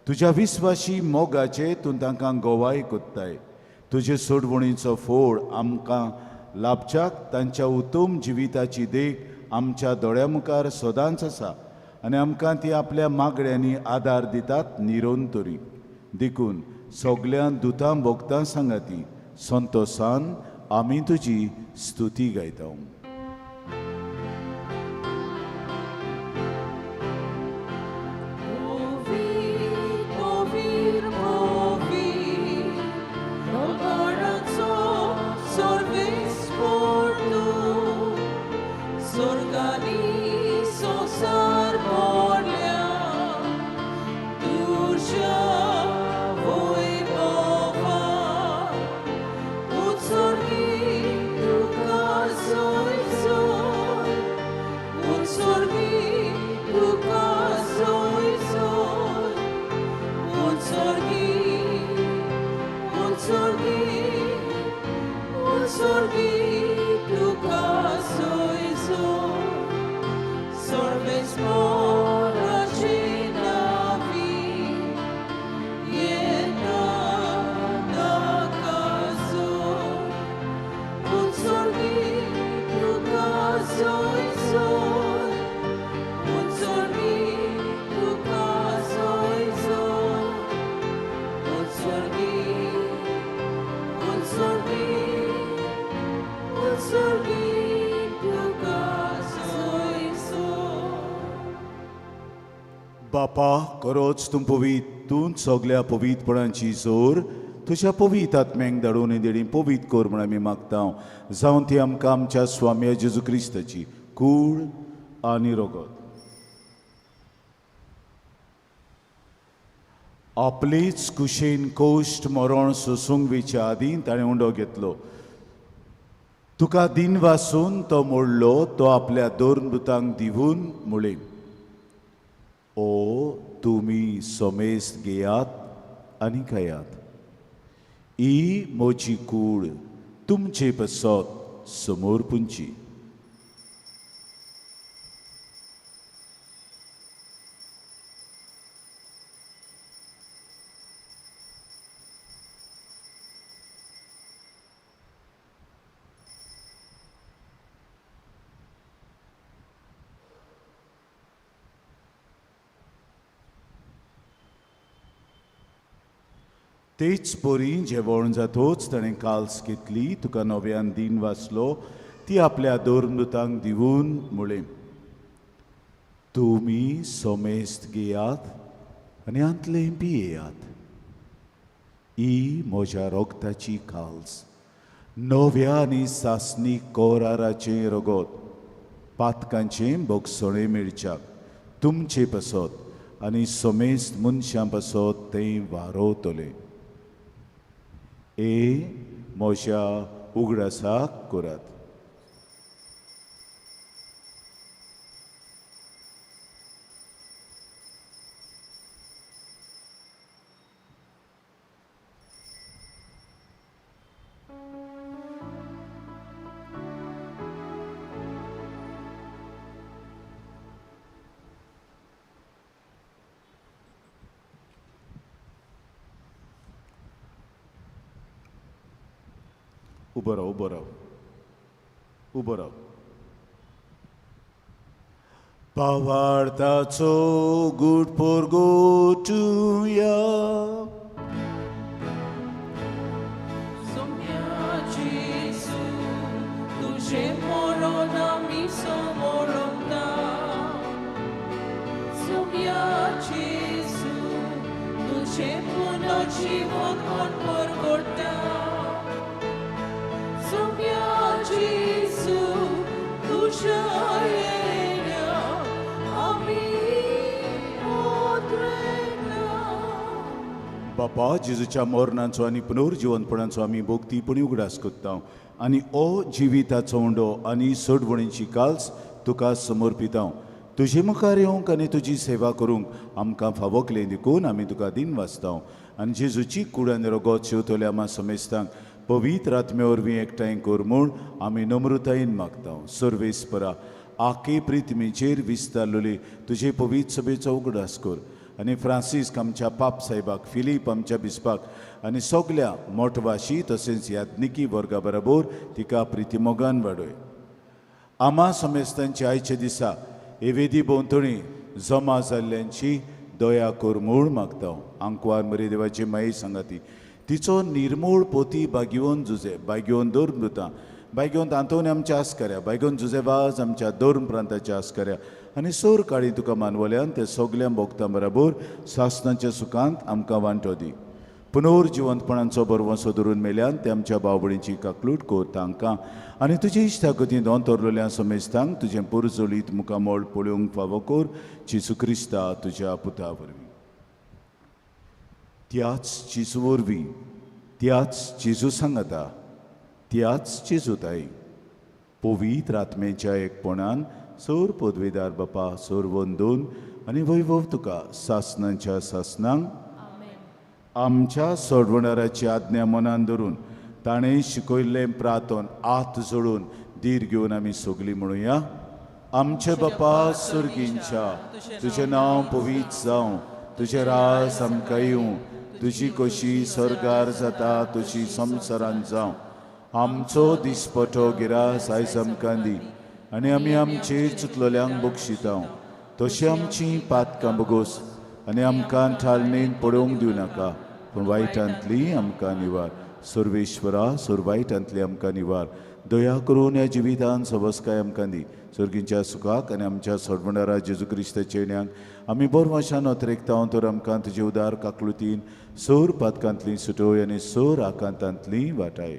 तुज्या विस्वाशी मोगाचे तूं तांकां गोवाय कोत्ताय. तुजे सोडवणीचो फोड आमकां लाभच्याक तांच्या उत्तम जिविताची देख आमच्या दोळ्या मुखार सदांच आसा आनी आमकां ती आपल्या मागण्यांनी आदार दितात निरंतरी. देखून सगळ्यां दुतां भोगतां सांगाती संतोसान आमी तुजी स्तुती गायता. बापा, खरोच तूं पवीत, तूं सगल्या पवीतपणाची जोर तुज्या पवीत आत्म्यांक धाडून देणी पवीत कर म्हूण आमी मागता. जावन ती आमकां आमच्या स्वाम्या जेजू क्रिस्ताची कूड आनी रगत आपलीच कुशीन कोश्ट मरण सोसूंक वेच्या आदीं ताणें उंडो घेतलो. तुका दिन वासून तो मोडलो, तो आपल्या दोन दुतांक दिवन म्हळें, ओ तुमी समेस्त घेयात आनी खायात, ही म्हजी कूड तुमचे पसत समोर पुंची. तेच परी जेवण जातोच ताणें काल्स घेतली, तुका नव्यान दिन वाचलो, ती आपल्या दोरमृतांक दिवन म्हळें, तुमी समेस्त घेयात आनी हांतलें पियेयात, ही म्हज्या रोगताची काल्स, नव्या आनी सासणी कोराराचें रगत, पातकांचें भोगसणें मेळच्याक तुमचे पासत आनी समेस्त मनशां पासत तें वारोवतलें. ए म्हज्या उगडासाक करात. उबो राव, उबो राव, उबो राव. पावार्थाचो गूट पोरगोटुया. सोम्या जेजू, तुजें मरण आमी समोरता. सोम्या जेजू, तुजें पुनर्जीवन म्हण परगट्टा. सोम्या जेजू, तुज्या येण्या आमी ओद्रेता. बापा, जेजूच्या मरणाचो आनी पुनर्जिवनपणाचो आमी भोगतीपणी उगडास करता आनी ओ जिविताचो उंडो आनी सोडवणीची काल्स तुका समर्पिता. तुजे मुखार येवंक आनी तुजी सेवा करूंक आमकां फावो केलें देखून आमी तुका दिन वाचता. आनी जेजूची कूड आनी रगत शेवतल्या आमा समेस्तांक पवित्र आत्मे वरवीं एकठांय कर म्हूण आमी नम्रतायेन मागता. सर्वेस्परा, आखे प्रिथमीचेर विस्तारलेली तुजे पवित्र सभेचो उगडास कर आनी फ्रांसीस्क आमच्या पाप साहेबाक, फिलीप आमच्या बिस्पाक आनी सगल्या मोठवाशी तशेंच याज्ञिकी वर्गा बरोबर तिका प्रितीमोगान वाडय. आमा समेस्तांची आयच्या दिसा हे वेदी भोंवतणी जमा जाल्ल्यांची दया कर म्हूण मागता. आंकवार मरे देवाची माई सांगाती, तिचो निर्मूळ पोती बागेवन जुजे, बागेवन दोर मृतां, बायगेवन आंतोनी आमच्या आस्कऱ्या, बायगेवन जुजेवाज आमच्या दोर्म प्रांताच्या आस्कऱ्या आनी सोर काळी तुका मानवल्यान ते सगल्या भोगतां बराबर सासनाच्या सुखांत आमकां वांटो दी. पुनर्जिवंतपणाचो बरवंसो धरून मेल्यान ते आमच्या बावडीची काकलूट कर तांकां आनी तुजे इश्टागतींत अंतरलेल्या समेस्तांक तुजें पुरजोलीत मुखामळ पळोवंक फावो कर, जेजू क्रिस्ता तुज्या पुता वरवीं. त्याच जेजू वरवीं, त्याच जेजू सांगाता, त्याच जेजू ताई, पवित्र आत्मेच्या एकपणान सोर पदवेदार बापा, सोर वंदून आनी वैभव तुका सासनाच्या सासनांक. आमच्या सोडवणाराची आज्ञा मनान धरून ताणें शिकयल्लें प्रार्थन आत जोडून धीर घेवन आमी सगलीं म्हणुया. आमचे बापा सर्गींच्या, तुजें नांव पवित्र जावं, तुजें राज आमकां येवं, तुजी कशी सर्गार जाता तशी संवसारांत जावं. आमचो दिसपटो गिरास आयज आमकां दी आनी आमी आमचेर चुकलेल्यांक बक्षिता तशी आमची पातकां बगोस आनी आमकां ठालणीन पडोवंक दिवं नाका, पूण वायटांतली आमकां निवार. सर्वेश्वरा, सोर वायटांतली आमकां निवार. दया करून ह्या जिवितान सवस्काय आमकां दी. सर्गींच्या सुखाक आनी आमच्या सोडवणारा जेजू क्रिस्ताच्या येण्याक आमी बोरवाशान अत्रेकता तर आमकां तुजे उदार काकलुतीन सोर पातकांतली सुटोय आनी सोर आकांतांतली वाटाय.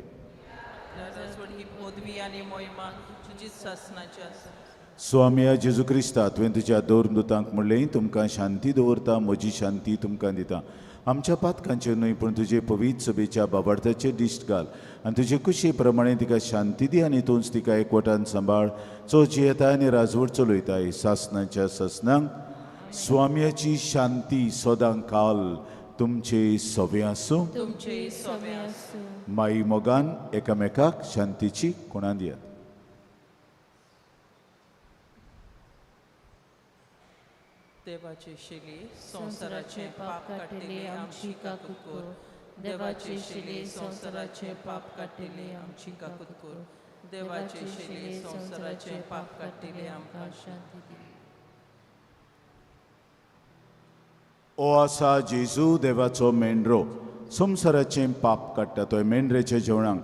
ही पदवी आनी मोहिमा तुजीच सासनाची आसा. स्वामया जेजू क्रिस्ता, तुवें तुज्या दोन दुतांक म्हणलें, तुमकां शांती दवरता, म्हजी शांती तुमकां दिता. आमच्या पातकांचेर न्हय पूण तुजे पवित्र सभेच्या बाबार्थाचेर दिश्ट घाल आनी तुजे कुशी प्रमाणे तिका शांती दी आनी तूंच तिका एकवटान सांबाळ, चो जियेता आनी राजवट चलयताय सासनाच्या सासनांक. स्वामयाची शांती सदां काल तुमचे सवे आसूं. तुमचे सवे आसूं. माई मोगान एकामेकाक शांतीची कोणा दियात. देवाचे शिले संवसाराचे पाप काडटले आमची काकूत कर. देवाचे शिले संवसाराचे पाप काडटले आमची काकूत कर. देवाचे शिले संवसाराचे पाप काडटले आमकां शांती दी. ओ आसा जेजू देवाचो मेंढरो, संवसाराचें पाप काडटा तो मेंढरेच्या जेवणाक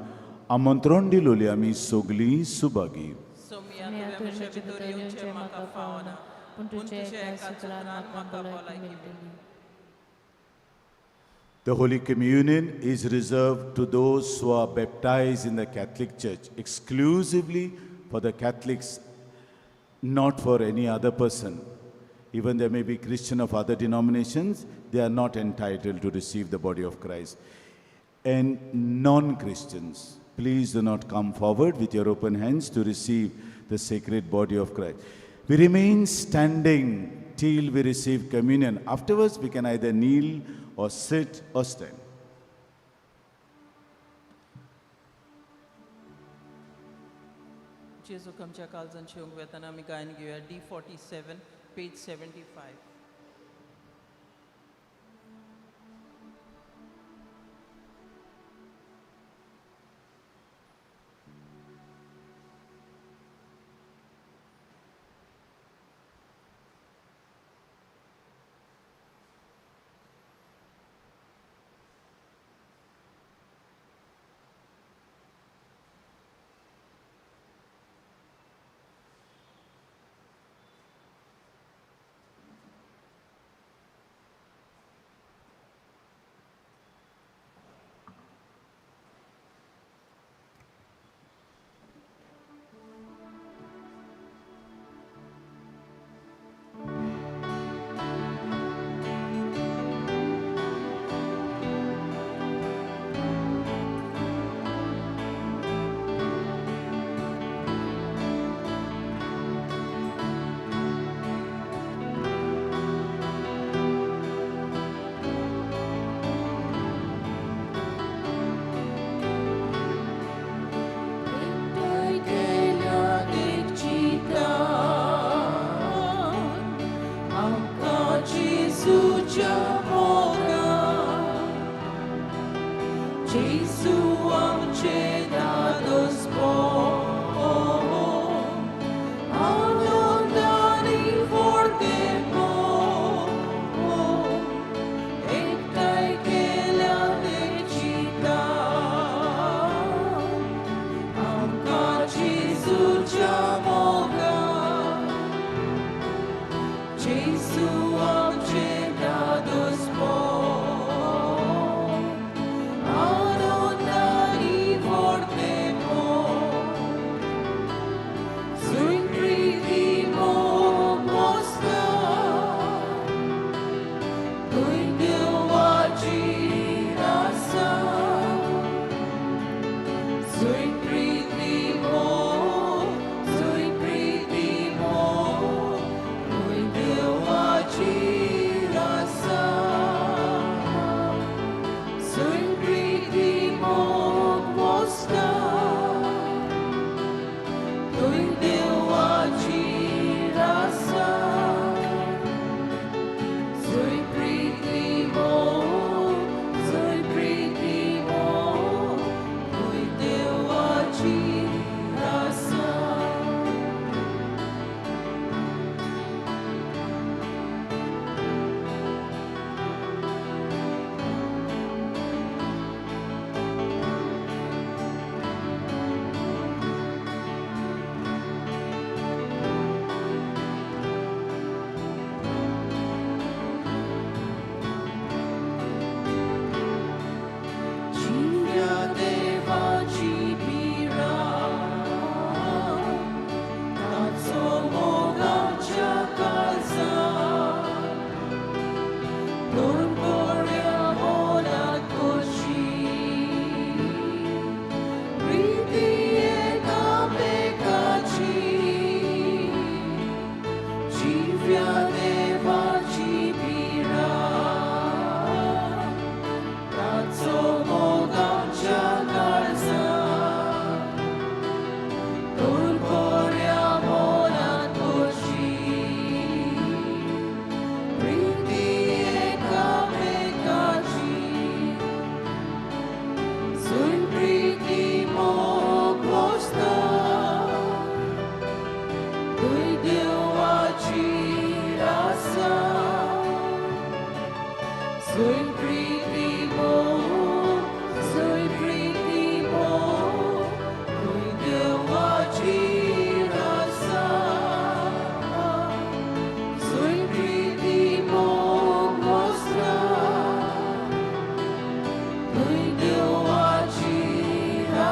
आमंत्रण दिलोली आमी सगलीं सुभागी. सोम्या, तुवें म्हज्या भितर येवचें म्हाका फावना, पूण तुज्या एका सुत्रान म्हाका भलायकी मेळटली. The Holy Communion is reserved to those who are baptized in the Catholic Church, exclusively for the Catholics, not for any other person. Even there may be Christian of other denominations, they are not entitled to receive the body of Christ. And non-Christians, please do not come forward with your open hands to receive the sacred body of Christ. We remain standing till we receive communion. Afterwards, we can either kneel or sit or stand. जेजूक आमच्या काळजांत येवंक वेतना आमी गायन घेवया D 47 page 75.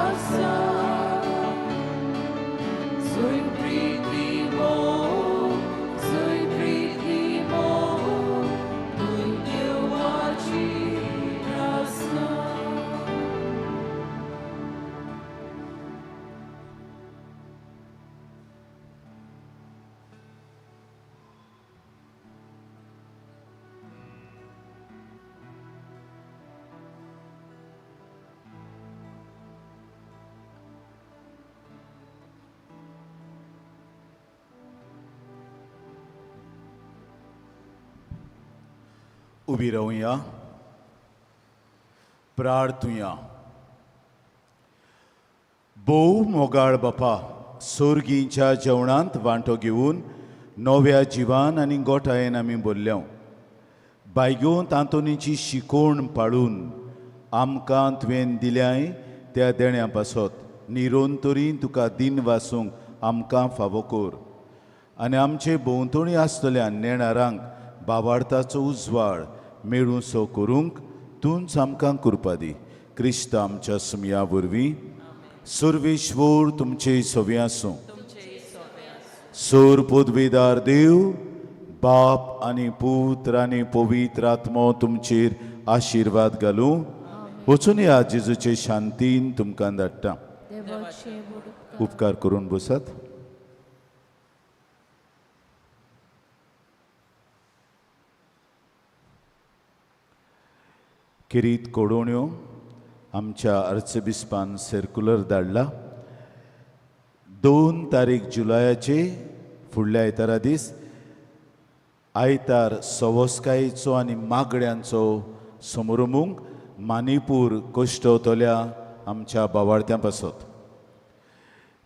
आसा. जुय प्रीती मोग, जुय प्रीती मोग, तूं देवाची आसा. उबी रावया, प्रार्थुया. भोव मोगाळ बापा, सोर्गींच्या जेवणांत वांटो घेवन नव्या जिवान आनी गोठायेन आमी बोल्ल्या. बायगोंत आंतोनीची शिकोवण पाळून आमकां तुवें दिल्याय त्या देण्या पासत निरोन तरी तुका दिन वासूंक आमकां फावो कर आनी आमचे भोंवतणी आसतल्या नेणारांक बाबार्थाचो उजवाड मेळूं सो करूंक तूंच आमकां कृपा दी. क्रिस्त आमच्या सुमया वरवीं. सुर्वेश्वर तुमचे सवी आसूं. सोर पदवीदार देव बाप आनी पूत आनी पवित्र आत्मो तुमचेर आशिर्वाद घालूं. वचून ह्या जेजूचे शांतीन तुमकां धाडटा. देवाचे उपकार. उपकार करून बसात. किरीत कोडोण्यो आमच्या आर्चबिस्पान सर्कुलर धाडला. 2 तारीख जुलयाचे फुडल्या आयतारा दीस आयतार सवस्कायेचो आनी मागण्यांचो समारंभूंक मानीपूर कश्टवतल्या आमच्या बावार्थ्यां पासत.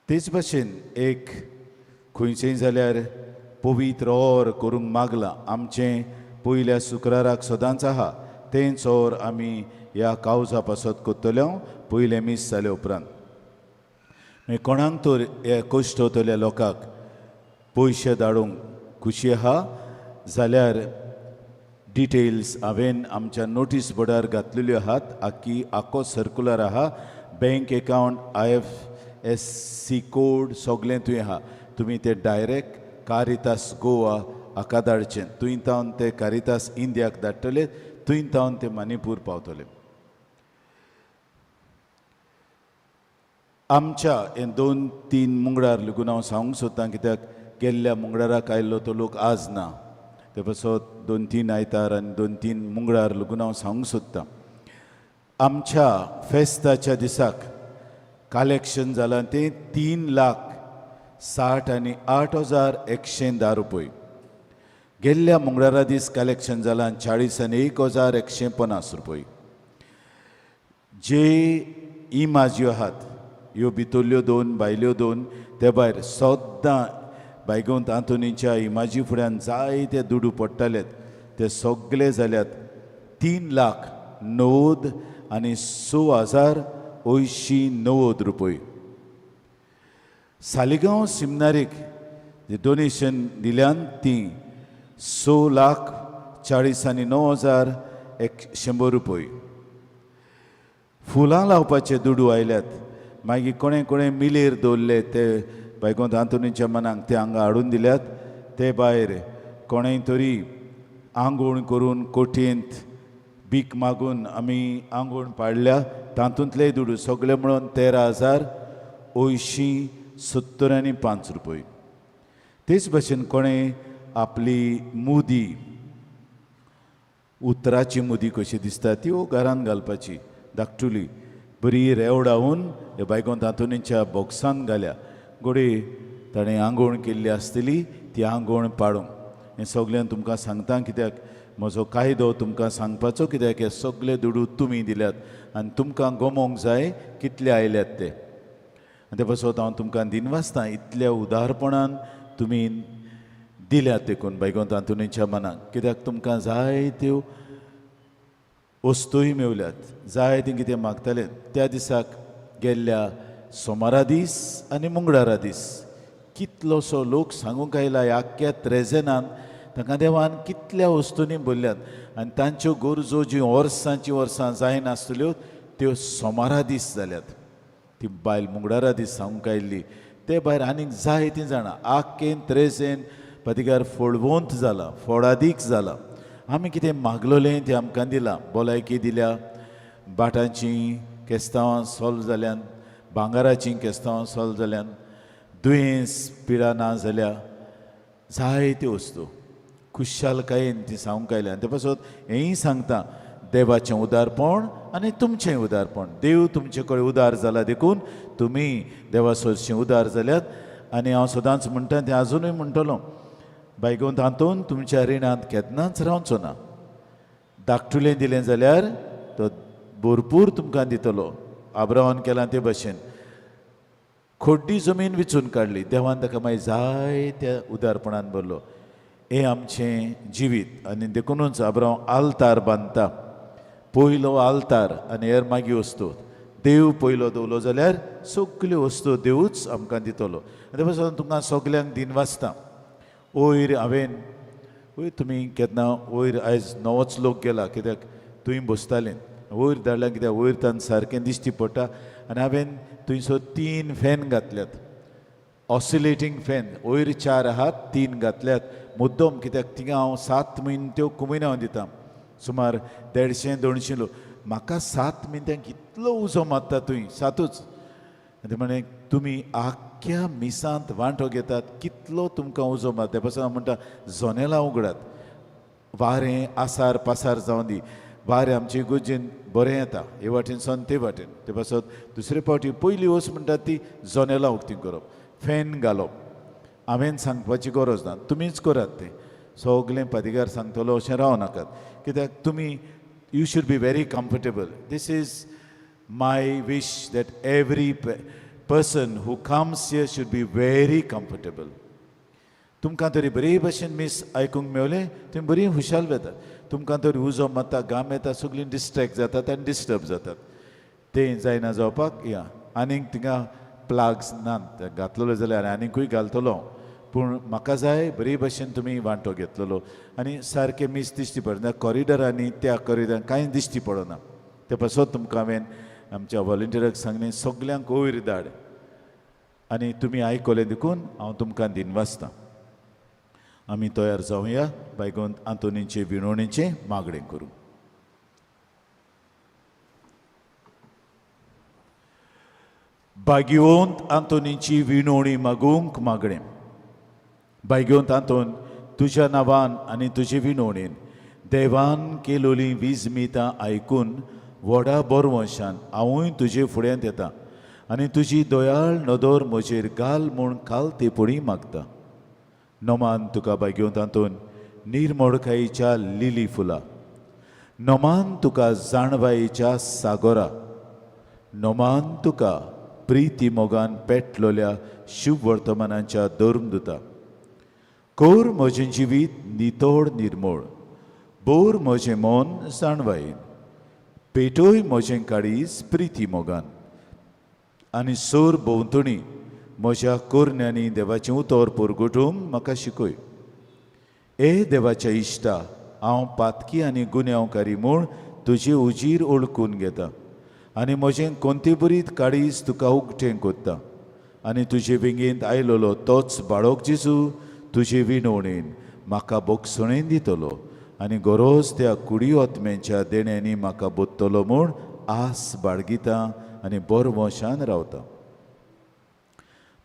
तेच भाशेन एक खंयचेय जाल्यार पवित्र और करूंक मागलां. आमचें पयल्या शुक्राराक सदांच आहा तेंच और आमी ह्या कावजा पासत करतले पयलें मीस जाले उपरांत. मागीर कोणाक तर हे कश्टवतल्या लोकांक पयशे धाडूंक खुशी आहा जाल्यार डिटेल्स हांवें आमच्या नोटीस बोर्डार घातलेल्यो आहात. आखी आखो सर्कुलर आहा, bank account, IFSC code सगळें थंय आहा. तुमी ते डायरेक्ट कारितास गोवा हाका धाडचें, थंय तावन ते कारितास इंडियाक धाडटले, थंय तावन ते मणिपूर पावतले. आमच्या हे 2-3 मुंगडार लागून हांव सांगूंक सोदतां, कित्याक गेल्ल्या मुंगडाराक आयिल्लो तो लोक आज ना, ते पासत 2-3 आयतार आनी 2-3 मुंगडार लागून हांव सांगूंक सोदतां. आमच्या फेस्ताच्या दिसाक कलेक्शन जालां तें 3,60,8,110 रुपये. गेल्ल्या मंगळारा दीस कलेक्शन जालां 41,150 रुपये. जे इमाज्यो आहात ह्यो भितरल्यो 2 भायल्यो 2, ते भायर सद्दां बायगोंत आंतोनीच्या इमाजी फुड्यान जायते दुडू पडटाले ते सगळे जाल्यात 3,96,089 रुपये. सालिगांव सिमनारीक डोनेशन दिल्यान ती 6,49,100 रुपये. फुलां लावपाचे दुडू आयल्यात, मागीर कोणें कोणें मिलेर दवरले ते बायगोंत आंतोनीच्या मनाक ते हांगा हाडून दिल्यात. ते भायर कोणेंय तरी आंगोण करून कोठयेंत भीक मागून आमी आंगोण पाडल्या, तातूंतले दुडू सगळे म्हणून 13,085 रुपये. तेच भशेन कोणें आपली मुदी, उतराची मुदी कशी दिसता ती घरान घालपाची धाकटुली बरी रेवडावन ह्या बायगोंत आंतोनीच्या बॉक्सान घाल्या. घडये ताणें आंगोण केल्ली आसतली ती आंगोण पाडूंक. हें सगळें तुमकां सांगता कित्याक म्हजो कायदो तुमकां सांगपाचो, कित्याक हे सगळे दुडू तुमी दिल्यात आनी तुमकां गमोवंक जाय कितले आयल्यात ते. आनी ते पासत हांव तुमकां दिनवासतां इतल्या उदारपणान तुमी दिल्यात देखून बायगोंत आंतोनीच्या मनाक, कित्याक तुमकां जाय त्यो वस्तूय मेवल्यात, जाय तें कितें मागताले. त्या दिसाक गेल्ल्या सोमारा दीस आनी मंगळारा दीस कितलोसो लोक सांगूंक आयला ह्या आख्ख्या त्रेजेनान तांकां देवान कितल्या वस्तूंनी भरल्यात आनी तांच्यो गरजो जी वर्सांची वर्सां जायनासतल्यो त्यो सोमारा दीस जाल्यात. ती बायल मुंगडारा ती सांगूंक आयिल्ली. ते भायर आनीक जायतीं जाणां आक्केन त्रेसेन पतिकार फळवंत जाला, फोडादीक जाला. आमी कितें मागलोलें तें आमकां दिलां, भलायकी दिल्या, भाटांचीं केस्तांवां सोल्व जाल्यान, भांगराचीं केस्तांवां सोल्व जाल्यान, दुयेंस पिडा ना जाल्या, जायत्यो वस्तू खुशालकायेन ती सांगूंक आयल्या. आनी ते पासत हेंय सांगता, देवाचें उदारपण आनी तुमचें उदारपण. देव तुमचे कडेन उदार जाला देखून तुमी देवा सरशीं उदार जाल्यात. आनी हांव सदांच म्हणटा तें आजुनूय म्हणटलो, बायगोन हातून तुमच्या रिणांत केन्नाच रावचो ना. धाकटुलें दिलें जाल्यार तो भरपूर तुमकां दितलो. आब्रावान केलां ते भशेन खोड्डी जमीन विचून काडली, देवान ताका मागीर जाय त्या उदारपणान भरलो. हें आमचें जिवीत. आनी देखुनूच आब्रांव आल्तार बांदता, पयलो आल्तार आनी हेर मागीर वस्तू. देव पयलो दवरलो जाल्यार सगल्यो वस्तू देवूच आमकां दितलो. आनी ते पासून तुमकां सगल्यांक दिन वाचता. वयर हांवें वयर तुमी केन्ना वयर आयज नवोच लोक गेला कित्याक तुंय बसतालीं, वयर धाडल्या कित्याक वयर तान सारकें दिश्टी पडटा. आनी हांवें थंयसर 3 फॅन घातल्यात, ऑसिलेटींग फॅन. वयर 4 आहात, 3 घातल्यात मुद्दम कित्याक थिंगा हांव 7 म्हयने त्यो कुमिनांव दिता, सुमार 150-200 लोक. म्हाका 7 मिनटांक इतलो उजो मारता थंय, 7ूच. आनी ते म्हणे तुमी आख्ख्या मिसांत वांटो घेतात, कितलो तुमकां उजो मारता. ते पासून हांव म्हणटा जनेलां उगडात, वारें आसार पासार जावं दी. वारें आमचे इगर्जेन बरें येता हे वाटेन सान ते वाटेन. ते पासत दुसरे फावटी पयली वस्त म्हणटात ती जनेलां उक्तीं करप, फॅन घालप. हांवें सांगपाची गरज ना, तुमीच करात तें. सगलें पादिगार सांगतलो अशें रावं नाकात, कित्याक तुमी you should be very comfortable. This is my wish that every person who comes here should be very comfortable. तुमकां तरी बरे भशेन मीस आयकूंक मेवलें, तुमी बरीं हुशाल वेतात. तुमकां तरी उजो मारता, घाम येता, सगळीं डिस्ट्रेक्ट जातात आनी डिस्टर्ब जातात. तें जायना जावपाक या आनीक थिंगा प्लाग्स ना घातलेलो जाल्यार आनीकूय घालतलो, पूण म्हाका जाय बरे भशेन तुमी वांटो घेतलेलो आनी सारकें मीस दिश्टी पडना. कॉरिडरांनी त्या कॉरिडरान कांय दिश्टी पडना. ते पासत तुमकां हांवें आमच्या व्हॉलंटियराक सांगलें सगल्यांक वयर धाड आनी तुमी आयकलें देखून हांव तुमकां दिनवासतां. आमी तयार जावया बायगोन आंतोनीचे विणवणेचें मागणें करूं. बागिवंत आंतोनीची विणवणी मागूंक मागणें. बायगेवंत आंतोन, तुज्या नांवान आनी तुजे विणवणेन देवान केलोली विजमितां आयकून व्हडा बरवंशान हांवूय तुजे फुड्यांत येता आनी तुजी दयाळ नदर म्हजेर घाल म्हूण काल ते पुणी मागता. नमान तुका बायगेवंत आंतोन निर्मोडकायेच्या लिली फुलां, नमान तुका जाणवायेच्या सागोरा, नमान तुका प्रिती मोगान पेटलोल्या शुभ वर्तमानाच्या धर्मदुता. कोर म्हजें जिवीत नितोड निर्मोळ, बोर म्हजें मन जाणवायेन, पेटोय म्हजें काळीज प्रिती मोगान आनी सोर भोंवतणी म्हज्या कोरण्यांनी देवाचें उतर परगटूंक म्हाका शिकय. ए देवाच्या इश्टा, हांव पातकी आनी गुन्यांवकारी म्हूण तुजे उजीर ओळखून घेता आनी म्हजें कोंतेबरीत काळीज तुका उगटें कोत्ता आनी तुजे वेंगेंत आयलोलो तोच बाळक जेजू तुजे विणवणेन म्हाका बोगसणेन दितलो आनी गरज त्या कुडी आत्म्यांच्या देण्यांनी म्हाका बोत्तलो म्हूण आस बाळगिता आनी बरवंशान रावता.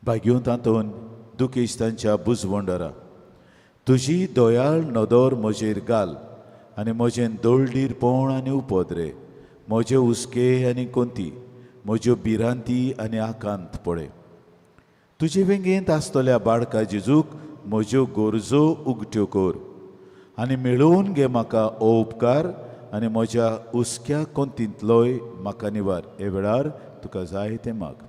भाग्योंत तातूंत दुखेस्तांच्या बुजवंडरा तुजी दयाळ नदर म्हजेर घाल आनी म्हजें दळडीरपण आनी उपद्रे, म्हजे हुस्के आनी कोंती, म्हज्यो भिरांती आनी आकांत पळय. तुजे वेंगेंत आसतल्या बाळका जेजूक म्हज्यो गरजो उगट्यो कर आनी मेळोवन घे म्हाका हो उपकार आनी म्हज्या हुस्क्या कोंतींतलोय म्हाका निवार. हे वेळार तुका जाय तें माग.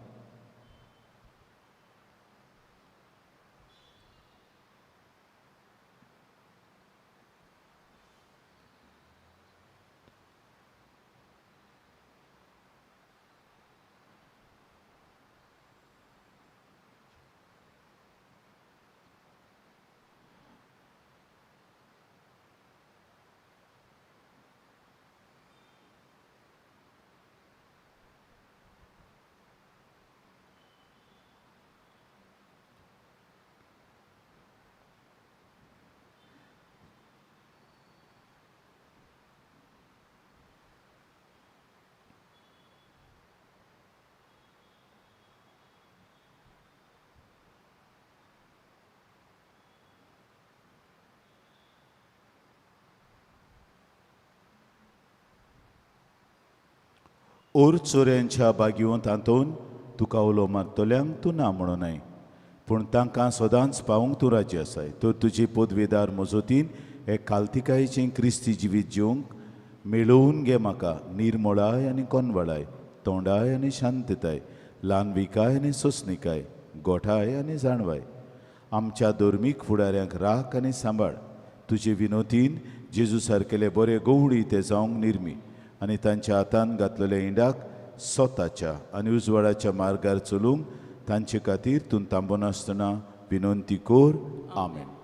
ओर चोऱ्यांच्या बागयोंत आंतोन तुका उलो मारतल्यांक तूं ना म्हणूनय, पूण तांकां सदांच पावूंक तूं राज्य आसाय. तर तुजी पदवेदार मजतीन हे कालतिकायेचें क्रिस्ती जिवीत जिवंक मेळोवन घे म्हाका. निर्मळाय आनी कोनवळाय, तोंडाय आनी शांतताय, ल्हानविकाय आनी सोंसणिकाय, गोठाय आनी जाणवाय. आमच्या धर्मीक फुडाऱ्यांक राख आनी सांबाळ. तुजे विनोतीन जेजू सारकेले बरे गवळी ते जावंक निर्मी आनी तांच्या हातान घातलेल्या इंडाक स्वताच्या आनी उजवाडाच्या मार्गार चलूंक तांचे खातीर तूं थांबनासतना विनंती कर. आमेन.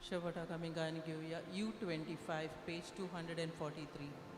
शेवटाक आमी गायन घेवया. U 25, page 243.